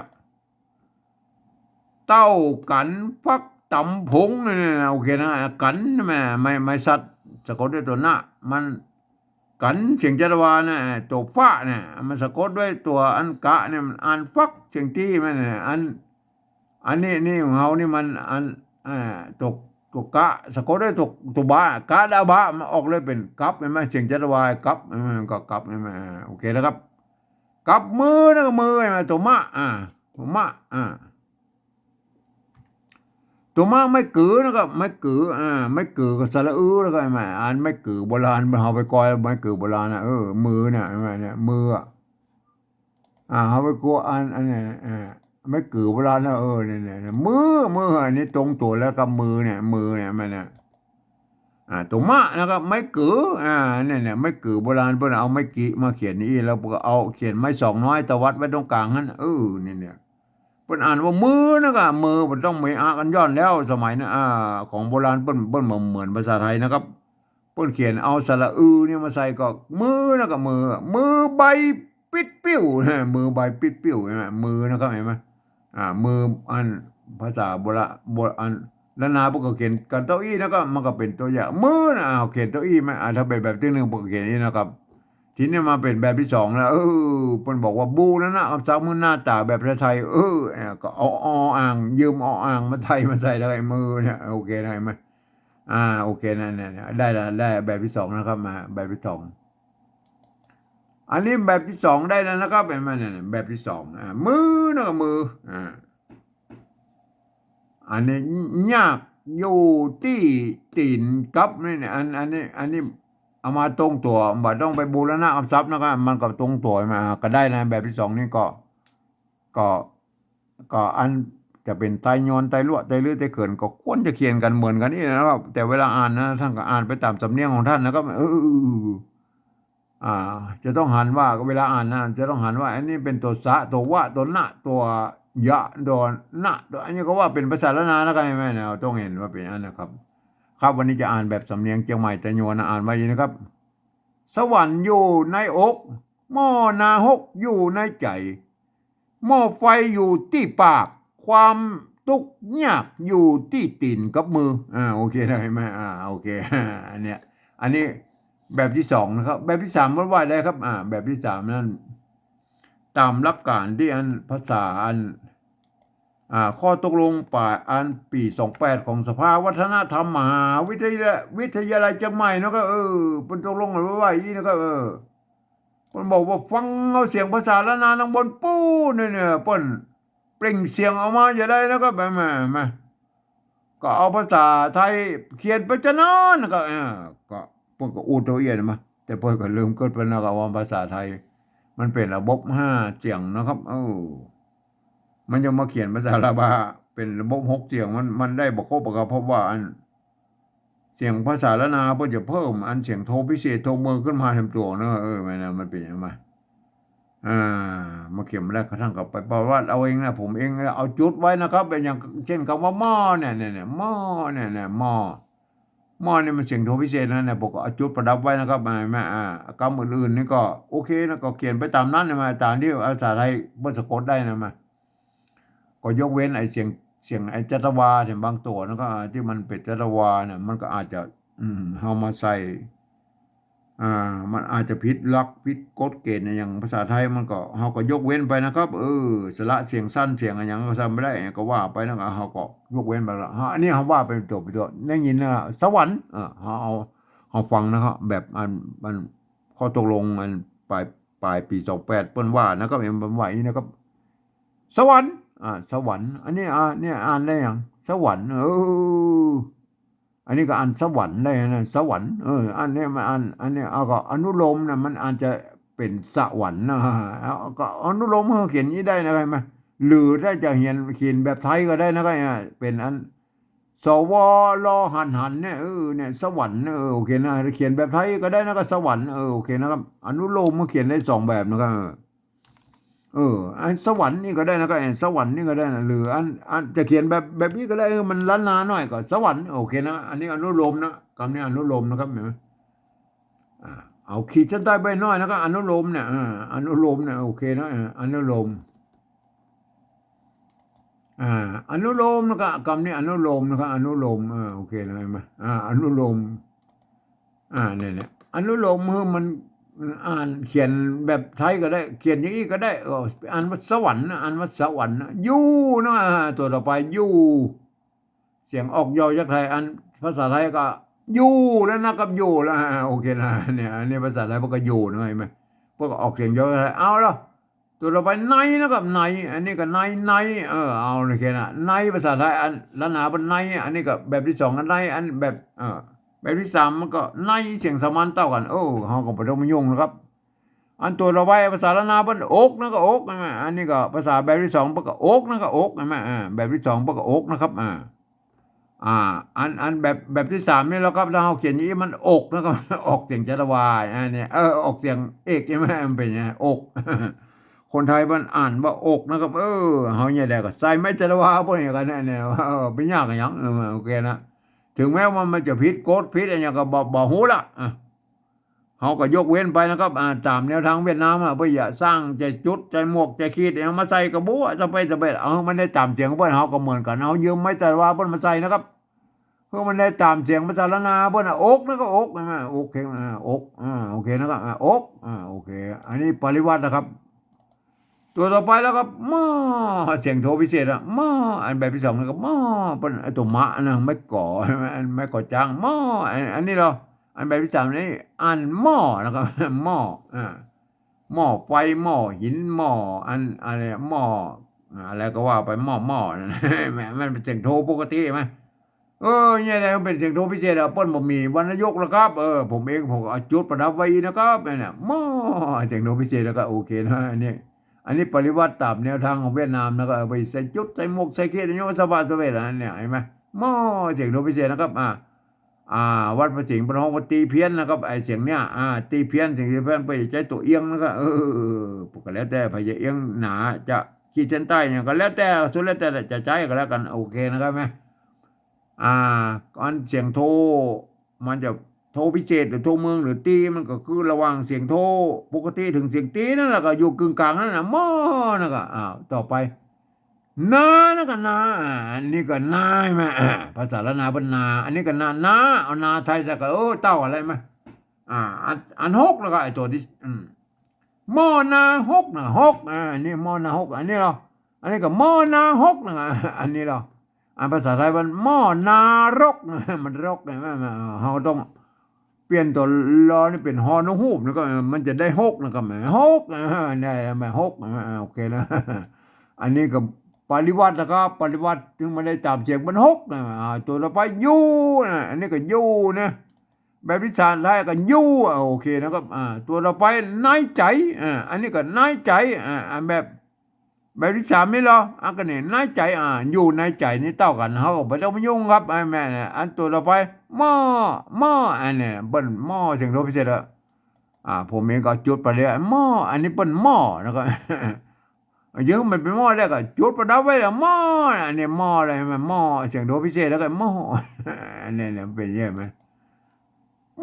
เต้ากั๋นฟักต๋ำผง เนี่ย เนี่ย โอเคนะ กั๋น แม่น ไม้ ไม้ซัด สะกดด้วยตั๋วนะ มัน กั๋น เสียงจัตวานะ ตั๋วฟะเนี่ย มันสะกดด้วยตั๋วอันกะเนี่ย มันอ่านฟัก เสียงตี้ แม่น เนี่ย อัน อันนี้ นี่ของเฮานี่มันอัน อ่า ตั๋ว ตั๋วกะ สะกดด้วยตั๋ว ตั๋วบะ กะดาบะ มันออกเลยเป๋นกับ เห็นไหม เสียงจัตวา กับ เห็นไหม มันก็กับ เห็นไหม อ่า โอเคแล้วครับ กับมือนะ มือ เห็นไหม ตั๋วมะ อ่า ตั๋วมะ อ่า ตั๋วมะ ไม้กือนะครับ ไม้กือ อ่า ไม้กือก็สระอึ แล้วก็ เห็นไหม อันไม้กือโบราณ เฮาไปกอยไม้กือโบราณนะ เออ มือเนี่ย เห็นไหม เนี่ย มืออะ อ่า เฮาไปกอยอัน อันเนี่ย อ่า ไม้กือโบราณนะ เออ เนี่ย เนี่ย เนี่ย มือ มือ อันนี้ตรงตั๋วแล้วกับมือเนี่ย มือเนี่ย มันเนี่ย อ่า ตั๋วมะนะครับ ไม้กือ อ่า เนี่ย เนี่ย ไม้กือโบราณ เปิ้นเอาไม้กิมาเขียนอี้ แล้วก็เอาเขียนไม้สองน้อยตวัดไว้ตรงก๋างหั้น เออ เนี่ย เนี่ย เปิ้นอ่านว่ามือนะครับ มือ บ่ต้องมีอะกั๋นย้อนแล้ว สมัยนั้น อ่า ของโบราณเปิ้น เปิ้นบ่เหมือนภาษาไทยนะครับ เปิ้นเขียนเอาสระอึนี่มาใส่ก็มือนะครับ มือ มือใบปิ๊ดปิ้วนะ มือใบปิ๊ดปิ้ว เห็นไหม มือนะครับ เห็นไหม อ่า มืออันภาษาโบราณ โบ อันล้านนาเปิ้นก็เขียนกั๋นเต้าอี้นะ ก็มันก็เป๋นตั๋วอย่าง มือนะ อ้าว เขียนเต้าอี้ไหม อ่า ถ้าเป๋นแบบตี้นึ่งเปิ้นก็เขียนอี้นะครับ ทีนี้มาเป๋นแบบตี้สองแล้ว เออ เปิ้นบอกว่าบูรณะกำศัพท์หื้อหน้าต๋าแบบไทยๆ เออ เนี่ย ก็เอา ออ่าง ยืม ออ่าง มาไถ่ มาใส่แล้วไอ้มือเนี่ย โอเคนะ เห็นไหม อ่า โอเคนะ เนี่ย เนี่ย ได้ละ ได้แบบตี้สองนะครับ มาแบบตี้สอง อันนี้แบบตี้สองได้แล้วนะครับ เห็นไหมเนี่ย แบบตี้สอง อ่า มือนะครับ มือ อ่า อันนี้ยาก อยู่ตี้ตี๋นกับ นี่เนี่ย อัน อันนี้ อันนี้เอามาตรงตั๋ว บ่ต้องไปบูรณะกำศัพท์นะครับ มันก็ตรงตั๋วมา ก็ได้นะ แบบตี้สองนี่ก็ ก็ ก็อันจะเป๋นไตยวน ไตลัว ไตลือ ไตเขิน ก็ควรจะเขียนกั๋นเหมือนกั๋นนี่นะครับ แต่เวลาอ่านนะ ต้านก็อ่านไปต๋ามสำเนียงของต้านนะครับ เออ อ่า จะต้องหันว่า เวลาอ่านนะ จะต้องหันว่า อันนี้เป๋นตั๋วสะ ตั๋ววะ ตั๋วนะ ตั๋วยะ ตั๋วนะ ตั๋ว อันนี้ก็ว่าเป๋นภาษาล้านนานะครับ เห็นไหมเนี่ย ต้องเห็นว่าเป๋นอันนะครับ ครับ วันนี้จะอ่านแบบสำเนียงเจียงใหม่ไตยวนนะ อ่านว่าอย่างนี้นะครับ สวรรค์อยู่ในอก หม้อนาฮกอยู่ในใจ๋ หม้อไฟอยู่ตี้ปาก ความตุ๊กข์ยากอยู่ตี้ตี๋นกับมือ อ่า โอเคนะ เห็นไหม อ่า โอเค อันเนี้ย อันนี้แบบตี้สองนะครับ แบบตี้สามมันว่าได้ครับ อ่า แบบตี้สามนั้น ต๋ามหลักก๋านตี้อันภาษาอัน อ่า ข้อตกลงป่าอันปี๋สองแปดของสภาวัฒนธรรมมหาวิทยาลัย วิทยาลัยเจียงใหม่เนาะครับ เออ เปิ้นตกลงกั๋นไว้ว่าอี้นะครับ เออ เปิ้นบอกว่าฟังเอาเสียงภาษาล้านนาตังบนปู๊เนี่ย เนี่ย เปิ้นเปล่งเสียงออกมาจะได้นะครับ มา มา มา ก็เอาภาษาไทยเขียนไปจะนั้นนะครับ เออ ก็เปิ้นก็อู้โตเอี้ยมา แต่เปิ้นก็ลืมเกิดไปนะครับ ว่าภาษาไทยมันเป๋นระบบห้าเสียงนะครับ เออ มันจะมาเขียนภาษาลาวาเป๋นระบบหกเสียง มัน มันได้บ่ครบอะครับ เพราะว่าอัน เสียงภาษาล้านนาเปิ้นจะเพิ่มอันเสียงโทพิเศษ โทเมินขึ้นมาแถมตั๋วเนาะ เออ แม่นนะ มันเป๋นอย่างนั้น อ่า มาเขียนมาได้ กระทั่งกับไปประวัติเอาเองนะ ผมเองเอาจุดไว้นะครับ เป็นอย่างเช่นคำว่าหม้อเนี่ย เนี่ย เนี่ย หม้อเนี่ย เนี่ย หม้อ หม้อนี่มันเสียงโทพิเศษนะเนี่ย ผมก็เอาจุดประดับไว้นะครับ มา มา อ่า กำอื่นๆนี่ก็โอเคนะ ก็เขียนไปต๋ามนั้นนะ มา ต๋ามตี้ภาษาไทยเปิ้นสะกดได้นะ มา ก็ยกเว้นไอ้เสียง เสียงไอ้จัตวาเนี่ย บางตั๋วนะ ก็ตี้มันเป๋นจัตวาเนี่ย มันก็อาจจะ อืม เฮามาใส่ อ่า มันอาจจะผิดหลัก ผิดกฎเกณฑ์อะหยัง ภาษาไทยมันก็ เฮาก็ยกเว้นไปนะครับ เออ สระเสียงสั้น เสียงอะหยังก็ใส่บ่ได้ ก็ว่าไปนะ ก็เฮาก็ยกเว้นไปละ เฮา อันนี้เฮาว่าเป๋นตั๋ว เป๋นตั๋ว ได้ยินนะ สวรรค์ เออ เฮาเอา เฮาฟังนะครับ แบบอัน อันข้อตกลงอันปลาย ปลายปี๋สองแปด เปิ้นว่านะครับ เอ็ม เปิ้นว่าอี้นะครับ สวรรค์ อ่า สวรรค์ อันนี้ อ่า เนี่ย อ่านได้หยัง สวรรค์ เออ อันนี้ก็อ่านสวรรค์ได้นะ สวรรค์ เออ อันนี้มันอ่าน อันนี้ เอา ก็อนุโลมนะ มันอาจจะเป๋นสวรรค์นะ เอา ก็อนุโลมเฮาเขียนอี้ได้นะ ใค่ไหม หรือถ้าจะเขียน เขียนแบบไทยก็ได้นะ ก็ อ่า เป๋นอัน ส ว ร หันหัน เนี่ย เออ เนี่ย สวรรค์ เออ โอเคนะ เขียนแบบไทยก็ได้นะ ก็สวรรค์ เออ โอเคนะครับ อนุโลมเฮาเขียนได้สองแบบนะครับ เออ อันสวรรค์นี่ก็ได้นะ ก็ เออ สวรรค์นี่ก็ได้นะ หรืออัน อันจะเขียนแบบ แบบอี้ก็ได้ เออ มันล้านนาหน่อยก็สวรรค์ โอเคนะ อันนี้อนุโลมนะ กำนี้อนุโลมนะครับ เห็นไหม อ่า เอาขีดเส้นใต้ไว้หน้อยนะ ก็อนุโลมเนี่ย อ่า อนุโลมเนี่ย โอเคนะ อ่า อนุโลม อ่า อนุโลมนะ ก็กำนี้อนุโลมนะครับ อนุโลม อ่า โอเคนะ เห็นไหม อ่า อนุโลม อ่า เนี่ย เนี่ย อนุโลม เออ มันอ่านเขียนแบบไทยก็ได้ เขียนอย่างอี้ก็ได้ เออ อ่านว่าสวรรค์นะ อ่านว่าสวรรค์นะ อยู่นะ อ่า ตั๋วต่อไป อยู่ เสียงออกยอยักษ์ไทย อันภาษาไทยก็อยู่แล้วนะครับ อยู่แล้ว อ่า โอเคนะ เนี่ย อันนี้ภาษาไทยเปิ้นก็อยู่นะ เห็นไหม เปิ้นก็ออกเสียงยอยักษ์ไทย เอาละ ตั๋วต่อไป ในนะครับ ใน อันนี้ก็ใน ใน เออ เอา โอเคนะ ในภาษาไทย อันล้านนาเปิ้นใน อันนี้ก็แบบตี้สองก็ใน อันแบบ เออ แบบตี้สามมันก็ใน เสียงสามัญเต้ากั๋น เออ เฮาก็บ่ต้องมายุ่งนะครับ อันตั๋วต่อไปภาษาล้านนาเปิ้นอกนะ ก็อก เห็นไหม อันนี้ก็ภาษาแบบตี้สองเปิ้นก็อกนะ ก็อก เห็นไหม อ่า แบบตี้สองเปิ้นก็อกนะครับ อ่า อ่า อัน อันแบบ แบบตี้สามนี่แหละครับ ถ้าเฮาเขียนอย่างอี้มันอกนะครับ ออกเสียงจ ร วา อันนี้ เออ ออกเสียงเอก ใช่ไหม มันเป๋นไง อก คนไทยมันอ่านว่าอกนะครับ เออ เฮาเนี่ยแหละก็ใส่ไม้จ ร วา พวกนี้กันเนี่ย เออ บ่ยากหยัง เออ โอเคนะ ถึงแม้ว่ามันจะผิดกฎผิดอะหยังก็บ่ บ่ฮู้ละ อ่ะ เฮาก็ยกเว้นไปนะครับ อ่า ต๋ามแนวทางเวียดนามอะ เปิ้นจะสร้าง จะจุด จะหมวก จะขีด เอามาใส่กระบั้ว สะเปะ สะเปะ เอา มันได้ต๋ามเสียงเปิ้น เฮาก็เหมือนกั๋น เฮายืมไม้จ ร วา เปิ้นมาใส่นะครับ เพื่อมันได้ต๋ามเสียงภาษาล้านนาเปิ้นอะ อกนะ ก็อก เห็นไหม โอเค อ่า อก อ่า โอเคนะครับ อ่า อก อ่า โอเค อันนี้ปริวรรตนะครับ ตั๋วต่อไปแล้วก็ มอ เสียงโทพิเศษอะ มอ อันแบบตี้สองนี่ก็ มอ เปิ้น ไอ้ตั๋วมะนะ ไม้ก่อ ใช่ไหม อันไม้ก่อจ๊าง มอ อัน อันนี้เหรอ อันแบบตี้สามนี่ อ่านหม้อนะครับ หม้อ อ่า หม้อไฟ หม้อหิน หม้ออัน อะไร หม้อ อะไรก็ว่าไป หม้อ หม้อนั่น แหม มันเป๋นเสียงโทปกติไหม เออ เนี่ยแหละ มันเป๋นเสียงโทพิเศษอะ เปิ้นบ่มีวรรณยุกต์แล้วครับ เออ ผมเองผมก็เอาจุดประดับไว้นะครับ เนี่ย มอ เสียงโทพิเศษแล้วก็โอเคนะ อันนี้ อันนี้ปริวรรตต๋ามแนวทางของเวียดนามนะ ก็เอาไปใส่จุด ใส่หมวก ใส่ขีด อันนี้มันสะบายสะเวดอันเนี่ย เห็นไหม มอ เสียงโทพิเศษนะครับ อ่า อ่า วัดพระสิงห์เปิ้นฮ้องว่าตี้เพี้ยนนะครับ ไอ้เสียงเนี่ย อ่า ตี้เพี้ยน เสียงตี้เพี้ยน เปิ้นจะใจ๊ตั๋วเอี้ยงนะครับ เออ ก็แล้วแต่ ใผจะเอี้ยงหนา จะขีดเส้นใต้หยังก็แล้วแต่ สุดแล้วแต่จะใจ๊ก็แล้วกั๋น โอเคนะครับแม่ อ่า อันเสียงโท มันจะโทพิเศษหรือโทเมืองหรือตี้ มันก็คือระหว่างเสียงโทปกติเถิงเสียงตี้นั่นแหละ ก็อยู่กึ่งกลางนั่นน่ะ มอ นั่นก็ อ้าว ต่อไป นา นั่นก็นา อ่า อันนี้ก็นา ใช่ไหม อ่า ภาษาล้านนาเปิ้นนา อันนี้ก็นา นา เอานาไทยใส่ก็ เออ เต้ากั๋นแล้วไหม อ่า อัน อันหกแล้วก็ไอ้ตั๋วตี้ อืม หม้อนาหกนะ หก อ่า อันนี้หม้อนาหก อันนี้เหรอ อันนี้ก็หม้อนาหกนะ อันนี้เหรอ อ่า ภาษาไทยมันหม้อนารกนะ มันรก ใช่ไหม เฮาต้องเปลี่ยนตั๋ว รอ นี่เป๋น ฮอ นกฮูก นี่ก็ มันจะได้หก นะ ก็แหม หก อ่า ได้ ได้ หก อ่า โอเคนะ อันนี้ก็ปริวรรตนะครับ ปริวรรตเถิงมันได้ต๋ามเสียงเปิ้นหกนะ อ่า ตั๋วต่อไป อยู่นะ อันนี้ก็อยู่นะ แบบตี้สามได้ก็อยู่ อ่า โอเคนะครับ อ่า ตั๋วต่อไป ในใจ๋ อ่า อันนี้ก็ในใจ๋ อ่า อันแบบ แบบตี้สามนี่เหรอ อ่ะ ก็เนี่ย ในใจ๋ อ่า อยู่ในใจ๋นี่เต้ากั๋น เฮาก็บ่ต้องมายุ่งครับ ไอ้แม่เนี่ย อันตั๋วต่อไป หม้อ หม้อ อันเนี่ย เปิ้นหม้อ เสียงโทพิเศษอะ อ่า ผมเองก็จุดไปเลย หม้อ อันนี้เปิ้นหม้อนะครับ เยอะ มันเป๋นหม้อแล้วก็จุดประดับไว้แล้ว หม้อ อันนี้หม้ออะไร มันหม้อ เสียงโทพิเศษแล้วก็หม้อ อันนี้เนี่ย เป๋นใช่ไหม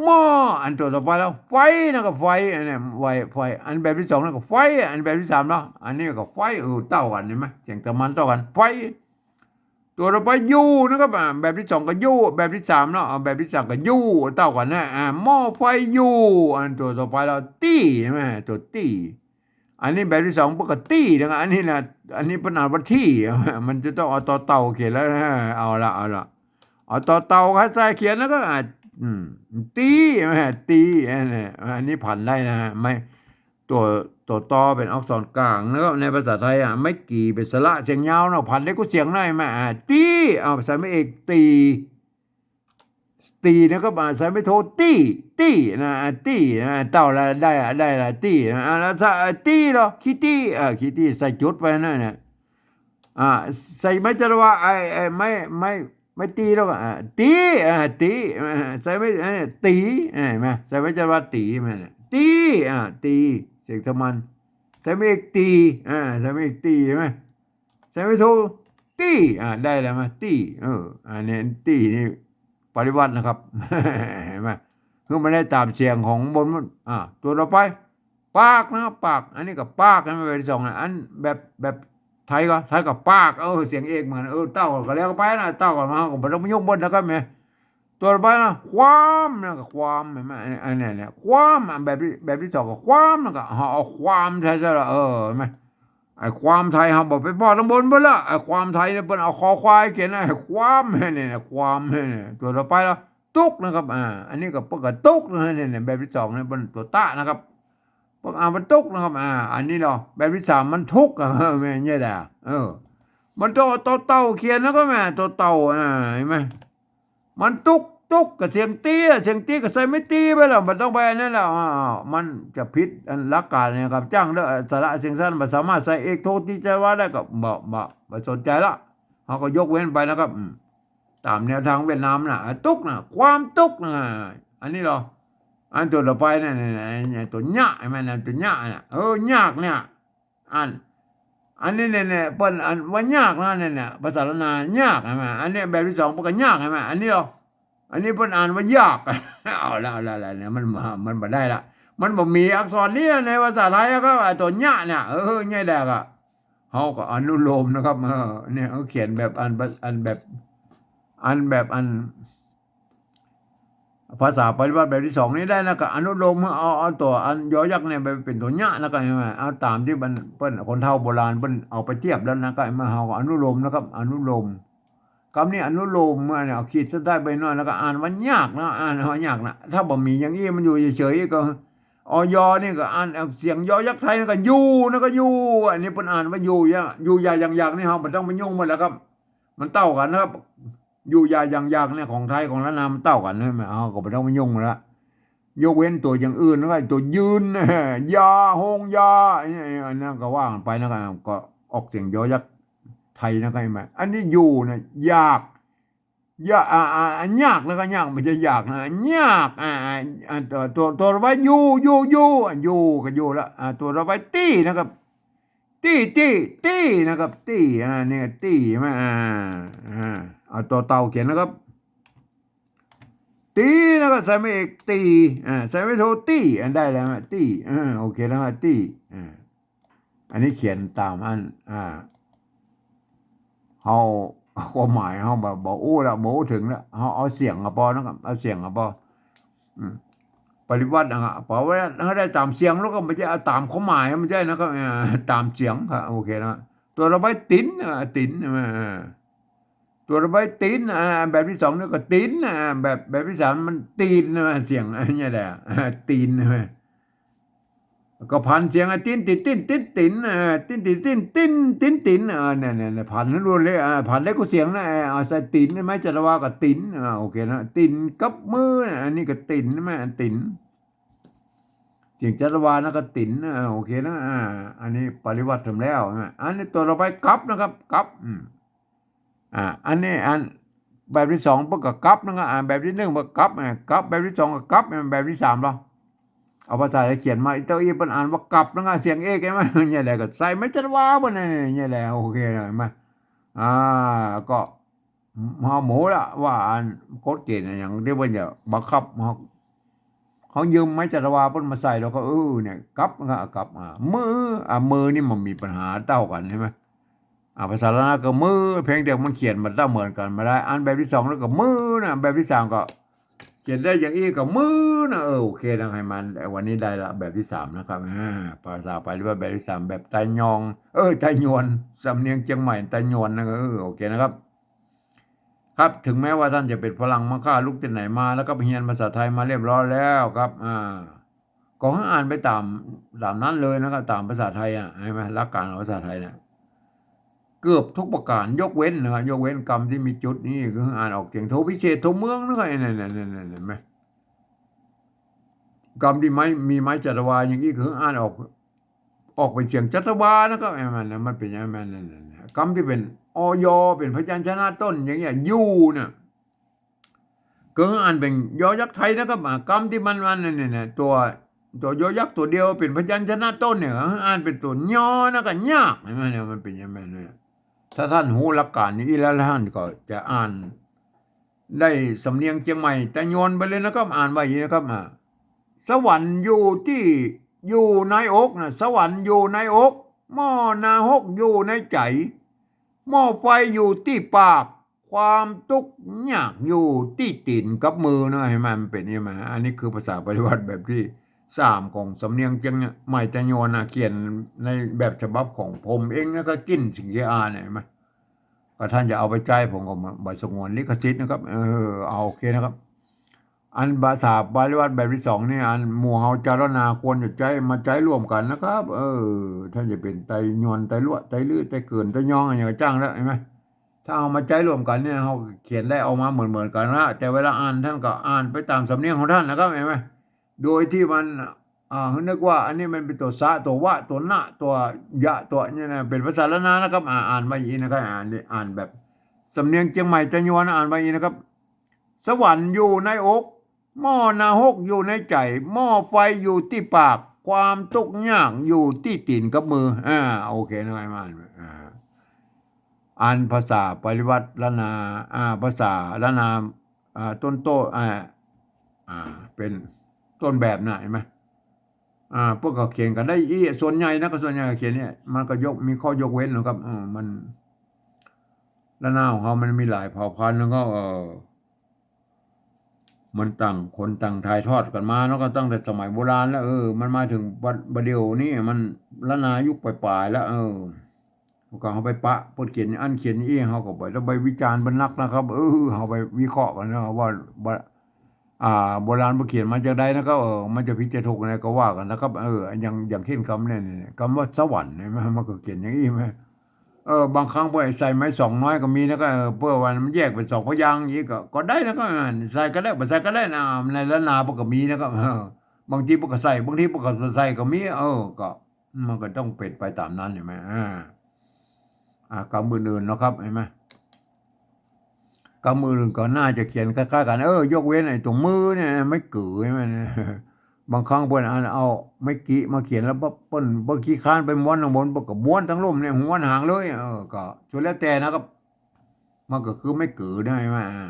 หม้อ อันตั๋วต่อไปแล้ว ไฟ นั่นก็ไฟ อันนี้ไฟ ไฟ อันแบบตี้สองนั่นก็ไฟ อันแบบตี้สามเนาะ อันนี้ก็ไฟ เออ เต้ากั๋น เห็นไหม เสียงสามัญเต้ากั๋น ไฟ ตั๋วต่อไป อยู่ นะครับ อ่า แบบตี้สองก็อยู่ แบบตี้สามเนาะ อ่า แบบตี้สามก็อยู่ เต้ากั๋นนะ อ่า หม้อไฟอยู่ อันตั๋วต่อไปแล้ว ตี้ ใช่ไหม ตั๋วตี้ อันนี้แบบตี้สองเปิ้นก็ตี้นะครับ อันนี้นะ อันนี้เปิ้นอ่านว่าตี้ มันจะต้องเอาตอเต่าเขียนแล้วนะ เอาละ เอาละ เอาตอเต่าใส่เขียนแล้วก็ อ่า อืม ตี๋ แม่ ตี๋ อันนี้ อันนี้ผันได้นะฮะ ไม้ ตั๋ว ตั๋วตอเป๋นอักษรกลางนะครับ ในภาษาไทยอะ ไม้กี่เป๋นสระเสียงยาวนะ ผันได้กู้เสียงหน้อย แม่ อ่า ตี๋ เอาใส่ไม้เอก ตี๋ ตี๋นะครับ อ่า ใส่ไม้โท ตี้ ตี้นะ อ่า ตี้นะ เต้าละ ได้อะ ได้ละ ตี้นะ อ่า แล้วถ้า อ่า ตี้เหรอ ขี้ตี้ อ่า ขี้ตี้ ใส่จุดไปนั่นน่ะ อ่า ใส่ไม้จรวา ไอ้ ไอ้ ไม้ ไม้ ไม้ตี๋แล้วก็ อ่า ตี๋ อ่า ตี๋ อ่า ใส่ไม้ อ่า ตี๋ อ่า เห็นไหม ใส่ไม้จรวา ตี๋ มาเนี่ย ตี๋ อ่า ตี๋ เสียงสามัญ ใส่ไม้เอก ตี๋ อ่า ใส่ไม้เอก ตี๋ เห็นไหม ใส่ไม้โท ตี้ อ่า ได้แล้วมา ตี้ เออ อันนี้ตี้นี่ปริวรรตนะครับ เห็นไหม คือมันได้ต๋ามเสียงของบนมัน อ่า ตั๋วต่อไป ปากนะ ปาก อันนี้ก็ปากนะ แบบตี้สองนะ อันแบบ แบบไทยก็ ไทยก็ปาก เออ เสียงเอกเหมือน เออ เต้าก็แล้วก็ไปนะ เต้าก็มา ก็บ่ต้องไปยุ่งเปิ้นนะครับแม่ ตั๋วต่อไปนะ ความนะ ก็ความ เห็นไหม อัน อันเนี้ย เนี่ย ความ อ่ะ แบบตี้ แบบตี้สองก็ความนะ ก็เอา เอาความไทยซะละ เออ เห็นไหม ไอ้ความไทยเฮาบ่ไปปอดตังบนเปิ้นละ ไอ้ความไทยเนี่ยเปิ้นเอาคอควายเขียนนะ ไอ้ความเนี่ย เนี่ย ความเนี่ย ตั๋วต่อไปละ ตุ๊กนะครับ อ่า อันนี้ก็เปิ้นก็ตุ๊กนะ เนี่ย เนี่ย แบบตี้สองเนี่ยเปิ้นตั๋วตะนะครับ เปิ้นอ่านว่าตุ๊กนะครับ อ่า อันนี้เหรอ แบบตี้สามมันทุกข์อะ แม่นใจ้แหละ เออ มันต้องเอาตอเต่าเขียนนะครับ แม่ ตอเต่า อ่า เห็นไหม มันตุ๊ก ตุ๊ก ก็เสียงตี๋อะ เสียงตี๋ก็ใส่ไม้ตี๋ไปแล้ว บ่ต้องไปอันนั้นแล้ว อ่า มันจะผิดอันหลักการเนี่ยครับ จั๊งเด้อ สระเสียงสั้นบ่สามารถใส่เอกโทตี้จรวาได้ ก็บ่ บ่ บ่สนใจละ เฮาก็ยกเว้นไปนะครับ อืม ต๋ามแนวทางเวียดนามน่ะ ตุ๊กนะ ความตุ๊กนะ อันนี้เหรอ อันตั๋วต่อไปน่ะ เนี่ย เนี่ย ตั๋วยะ เห็นไหมนะ ตั๋วยะน่ะ เออ ยากเนี่ย อัน อันนี้เนี่ย เนี่ย เปิ้นอ่านว่ายากนะ เนี่ย เนี่ย ภาษาล้านนายาก เห็นไหม อันนี้แบบตี้สองเปิ้นก็ยาก เห็นไหม อันนี้เหรอ อันนี้เปิ้นอ่านว่ายาก เอาละ เอาละ เอาละ เนี่ย มันบ่ มันบ่ได้ละ มันบ่มีอักษรนี้ในภาษาไทยอะครับ ไอ้ตั๋วยะเนี่ย เออ ใจ้แหละอะ เฮาก็อนุโลมนะครับ เออ เนี่ย เฮาเขียนแบบอัน อันแบบ อันแบบอัน ภาษาปริวรรตแบบตี้สองนี้ได้นะ ก็อนุโลม เอา เอาตั๋วอันยอยักษ์เนี่ยไปเป๋นตั๋วยะนะ ก็เห็นไหม เอาต๋ามตี้มัน เปิ้น คนเฒ่าโบราณเปิ้นเอาไปเตียบแล้วนะ ก็เห็นไหม เฮาก็อนุโลมนะครับ อนุโลม กำนี้อนุโลม เมื่อเนี่ย เอาขีดเส้นใต้ไปหน้อย แล้วก็อ่านว่ายากนะ อ่านว่ายากนะ ถ้าบ่มีอย่างอี้ มันอยู่เฉยๆ ก็ อ ยอ นี่ก็อ่าน เอาเสียงยอยักษ์ไทยนะ ก็อยู่นะ ก็อยู่ อันนี้เปิ้นอ่านว่าอยู่ ยะ อยู่ ยา ยัง ยัง นี่ เฮาบ่ต้องไปยุ่งมันแล้วครับ มันเต้ากั๋นนะครับ อยู่ ยา ยัง ยัง เนี่ย ของไทย ของล้านนา มันเต้ากั๋นนะ เฮาก็บ่ต้องไปยุ่งมันละ ยกเว้นตั๋วอย่างอื่นนะ ตั๋วยืน ยา โฮง ยา อันนี้ อันนั้นก็ว่ากั๋นไปนะครับ ก็ออกเสียงยอยักษ์ไทยนะครับ เห็นไหม อันนี้อยู่นะ ยาก ยะ อ่า อ่า อ่า ยากนะ ก็ยาก บ่ใจ้ยากนะ ยาก อ่า อ่า อ่า ตั๋ว ตั๋ว ตั๋วต่อไป อยู่ อยู่ อยู่ อ่ะ อยู่ ก็อยู่ละ อ่า ตั๋วต่อไป ตี้นะครับ ตี้ ตี้ ตี้นะครับ ตี้ อ่า เนี่ย ตี้ ใช่ไหม อ่า อ่า เอาตอเต่าเขียนนะครับ ตี๋นะครับ ใส่ไม้เอก ตี๋ อ่า ใส่ไม้โท ตี้ อ่า ได้แล้วฮะ ตี้ อ่า โอเคแล้วฮะ ตี้ อ่า อันนี้เขียนต๋ามอัน อ่า เฮา ความหมายเฮาบ่ บ่อู้ละ บ่อู้เถิงละ เฮาเอาเสียงก็ปอนะครับ เอาเสียงก็ปอ อืม ปริวรรตนะครับ ปริวรรตเฮาได้ต๋ามเสียง แล้วก็บ่ใจ้เอาต๋ามความหมาย บ่ใจ้นะครับ อ่า ต๋ามเสียงครับ โอเคนะ ตั๋วต่อไป ตี๋น อ่า ตี๋น อ่า ตั๋วต่อไป ตี๋น อ่า แบบตี้สองนี่ก็ตี๋น อ่า แบบ แบบตี้สามมันตี๋น อ่า เสียงอันนี้แหละ อ่า ตี๋น อ่า ก็ผันเสียง อ่ะ ตี๋น ตี๋น ตี๋น ตี๋น ตี๋น อ่า ตี๋น ตี๋น ตี๋น ตี๋น ตี๋น ตี๋น อ่า เนี่ย เนี่ย เนี่ย ผันให้ล้วนเลย อ่า ผันได้กู้เสียงนะ อ่า เอาใส่ตี๋น ไม้จรวาก็ตี๋น อ่า โอเคนะ ตี๋นกับมือนะ อันนี้ก็ตี๋น ใช่ไหม ตี๋น เสียงจรวานะก็ตี๋น อ่า โอเคนะ อ่า อันนี้ปริวรรตเถิมแล้วนะ อันนี้ตั๋วต่อไป กับนะครับ กับ อืม อ่า อันนี้อัน แบบตี้สองเปิ้นก็กับนะครับ อ่า แบบตี้นึ่งเปิ้นก็กับ อ่า กับ แบบตี้สองก็กับ อ่า แบบตี้สามเหรอ เอาภาษาไทยเขียนมา อีเต้าอี้เปิ้นอ่านว่ากับนะครับ เสียงเอกใช่ไหม เนี่ยแหละ ก็ใส่ไม้จรวาเปิ้นเนี่ย เนี่ยแหละ โอเคนะ เห็นไหม อ่า ก็ เฮาบ่ฮู้ละว่าอันกฎเกณฑ์อะหยังตี้เปิ้นจะบังคับเฮา เฮายืมไม้จรวาเปิ้นมาใส่ แล้วก็ เออ เนี่ย กับ กับ อ่า มือ อ่า มือนี่มันมีปัญหาเต้ากั๋นใช่ไหม อ่า ภาษาล้านนาก็มือ เพียงแต่มันเขียนมันเต้าเหมือนกั๋นบ่ได้ อันแบบตี้สองแล้วก็มือนะ แบบตี้สามก็เขียนได้อย่างอี้ก็มือนะ เออ โอเคนะ ให้มัน วันนี้ได้ละ แบบตี้สามนะครับ อ่า ภาษาปาลีว่าแบบตี้สาม แบบไตยอง เออ ไตยวน สำเนียงเจียงใหม่ ไตยวนนะ เออ โอเคนะครับ ครับ เถิงแม้ว่าต้านจะเป๋นฝรั่งมาก้าลุกตี้ไหนมา แล้วก็เฮียนภาษาไทยมาเรียบร้อยแล้วครับ อ่า ก็หื้ออ่านไปต๋าม ต๋ามนั้นเลยนะครับ ต๋ามภาษาไทยอะ หันก่อ หลักก๋านของภาษาไทยเนี่ย เกือบทุกประก๋าน ยกเว้นนะครับ ยกเว้นกำตี้มีจุดนี่ คืออ่านออกเสียงโทพิเศษ โทเมืองนะครับ นั่นๆๆๆ หันก่อ กำตี้ไม้ มีไม้จัตวาอย่างอี้ คืออ่านออก ออกเป๋นเสียงจัตวานะครับ ไอ้มันน่ะ มันเป๋นอย่างนั้น นั่นๆๆ กำตี้เป๋น อ ยอ เป๋นพยัญชนะต้นอย่างเงี้ย อยู่เนี่ย ก็อ่านเป๋นยอยักษ์ไทยนะครับ อ่า กำตี้มัน มันเนี่ยๆๆ ตั๋ว ตั๋วยอยักษ์ตั๋วเดียวเป๋นพยัญชนะต้นเนี่ย อ่านเป๋นตั๋วยอนะ ก็ยาก หันก่อ เนี่ย มันเป๋นอย่างนั้นเนี่ย ถ้าต้านฮู้หลักก๋านอย่างอี้แล้ว ต้านก็จะอ่านได้สำเนียงเจียงใหม่ใต้ยวนไปเลยนะครับ อ่านว่าอย่างนี้นะครับ อ่า สวรรค์อยู่ตี้ อยู่ในอกนะ สวรรค์อยู่ในอก หม้อนาฮกอยู่ในใจ๋ หม้อไฟอยู่ตี้ปาก ความตุ๊กข์ยากอยู่ตี้ตี๋นกับมือนะ หันก่อ มันเป๋นอย่างนี้มา อันนี้คือภาษาปริวรรตแบบตี้สามของสำเนียงเจียงใหม่ใต้ยวนนะ เขียนในแบบฉบับของผมเองนะ ก็กลิ้นสิงเกียอาเนี่ย หันก่อ ก็ต้านจะเอาไปใจ๊ ผมก็บ่สงวนลิขสิทธิ์นะครับ เออ เอาโอเคนะครับ อันภาษาปริวรรตแบบตี้สองนี่ อันหมู่เฮาจาวล้านนาควรจะใจ๊ มาใจ๊ร่วมกั๋นนะครับ เออ ต้านจะเป๋นไตยวน ไตลัวะ ไตลื้อ ไตเกิน ไตยอง อะหยังก็จ้างแล้ว หันก่อ ถ้าเอามาใจ๊ร่วมกั๋นเนี่ย เฮาเขียนได้ออกมาเหมือนๆ กั๋นละ แต่เวลาอ่านต้านก็อ่านไปต๋ามสำเนียงของต้านนะครับ หันก่อ โดยตี้มัน อ่า นึกว่าอันนี้มันเป๋นตั๋วสะ ตั๋ววะ ตั๋วนะ ตั๋วยะ ตั๋วเนี่ยนะ เป๋นภาษาล้านนานะครับ อ่า อ่านว่าอย่างนี้นะครับ อ่าน อ่านแบบสำเนียงเจียงใหม่ใต้ยวน อ่านว่าอย่างนี้นะครับ สวรรค์อยู่ในอก หม้อนาฮกอยู่ในใจ๋ หม้อไฟอยู่ตี้ปาก ความตุ๊กข์ยากอยู่ตี้ตี๋นกับมือ อ่า โอเคนะ ไอ้มัน อ่า อันภาษาปริวรรตล้านนา อ่า ภาษาล้านนา อ่า ต้นโต้ อ่า อ่า เป๋นต้นแบบนะ หันก่อ อ่า เปิ้นก็เขียนกั๋นได้อี้ ส่วนใหญ่นะ ก็ส่วนใหญ่ก็เขียนเนี่ย มันก็ยก มีข้อยกเว้นนะครับ เออ มัน ล้านนาของเฮามันมีหลายเผ่าพันธุ์ แล้วก็ เออ มันต่างคนต่างถ่ายทอดกั๋นมาเนาะ ก็ตั้งแต่สมัยโบราณแล้ว เออ มันมาเถิงบัด บัดเดี่ยวนี้ มันล้านนายุคป๋ายๆ แล้ว เออ พวกเฮาไปปะ เปิ้นเขียนอั้นเขียนอี้ เฮาก็บ่ต้องไปวิจารณ์เปิ้นนักนะครับ เออ เฮาไปวิเคราะห์กั๋นนะว่า ว่า อ่า โบราณเปิ้นเขียนมาจาใดนะครับ เออ มันจะผิดจะถูกอันใดก็ว่ากั๋นนะครับ เออ อย่าง อย่างเช่นกำเนี่ย กำว่าสวรรค์เนี่ย มัน มันก็เขียนอย่างอี้แหม เออ บางครั้งเปิ้นใส่ไม้สองน้อยก็มีนะครับ เออ เปื้อว่ามันแยกเป๋นสองพยางค์อีกก็ ก็ได้นะครับ อ่า ใส่ก็ได้ บ่ใส่ก็ได้นะ ในล้านนาเปิ้นก็มีนะครับ เออ บางทีเปิ้นก็ใส่ บางทีเปิ้นก็บ่ใส่ก็มี เออ ก็ มันก็ต้องเป๋นไปต๋ามนั้น หันก่อ อ่า อ่า กำอื่นๆ เนาะครับ หันก่อ กำอื่นก็น่าจะเขียนคล้ายๆ กั๋น เออ ยกเว้นไอ้ตั๋วมือเนี่ย ไม้กือ หันก่อ บางครั้งเปิ้นอันเอาไม้กิมาเขียน แล้วเปิ้น เปิ้นขี้คร้านไปม้วนข้างบน เปิ้นก็ม้วนตังลุ่มเนี่ย หัวหางเลย เออ ก็สุดแล้วแต่นะครับ มันก็คือไม้กือนะ หันก่อ อ่า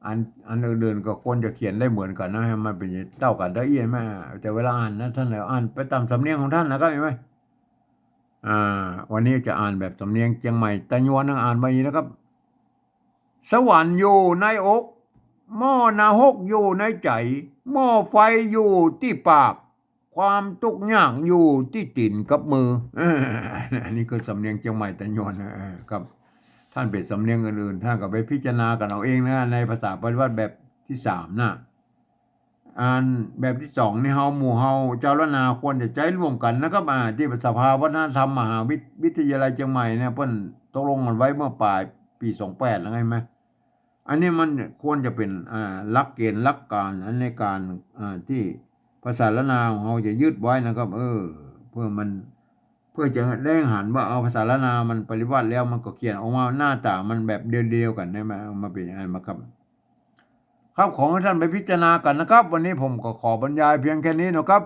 อัน อันอื่นๆ ก็ควรจะเขียนได้เหมือนกั๋นนะ ให้มันเป๋นเต้ากั๋นได้อี้ หันก่อ แต่เวลาอ่านนะ ต้านก็อ่านไปต๋ามสำเนียงของต้านนะครับ หันก่อ อ่า วันนี้จะอ่านแบบสำเนียงเจียงใหม่ใต้ยวนนะ อ่านว่าอย่างนี้นะครับ สวรรค์อยู่ในอก หม้อนาฮกอยู่ในใจ๋ หม้อไฟอยู่ตี้ปาก ความตุ๊กข์ยากอยู่ตี้ตี๋นกับมือ เออ อันนี้คือสำเนียงเจียงใหม่ใต้ยวนนะ เออ ครับ ต้านเป๋นสำเนียงอื่นๆ ต้านก็ไปพิจารณากั๋นเอาเองนะ ในภาษาปริวรรตแบบตี้สามนะ อันแบบตี้สองนี่ เฮา หมู่เฮาจาวล้านนาควรจะใจ๊ร่วมกั๋นนะครับ อ่า ตี้สภาวัฒนธรรมมหาวิท- วิทยาลัยเจียงใหม่เนี่ย เปิ้นตกลงกั๋นไว้เมื่อป๋ายปี๋สองแปดแล้วไง หันก่อ อันนี้มันควรจะเป๋น อ่า หลักเกณฑ์หลักก๋าน อันในก๋าน อ่า ตี้ภาษาล้านนาของเฮาจะยึดไว้นะครับ เออ เปื้อมัน เปื้อจะได้หันว่า เอา ภาษาล้านนามันปริวรรตแล้ว มันก็เขียนออกมาหน้าต๋ามันแบบเดียวๆ กั๋นได้มา มาเป๋นอย่างนั้นมาครับ ครับ ขอหื้อต้านไปพิจารณากั๋นนะครับ วันนี้ผมก็ขอบรรยายเพียงแค่นี้นะครับ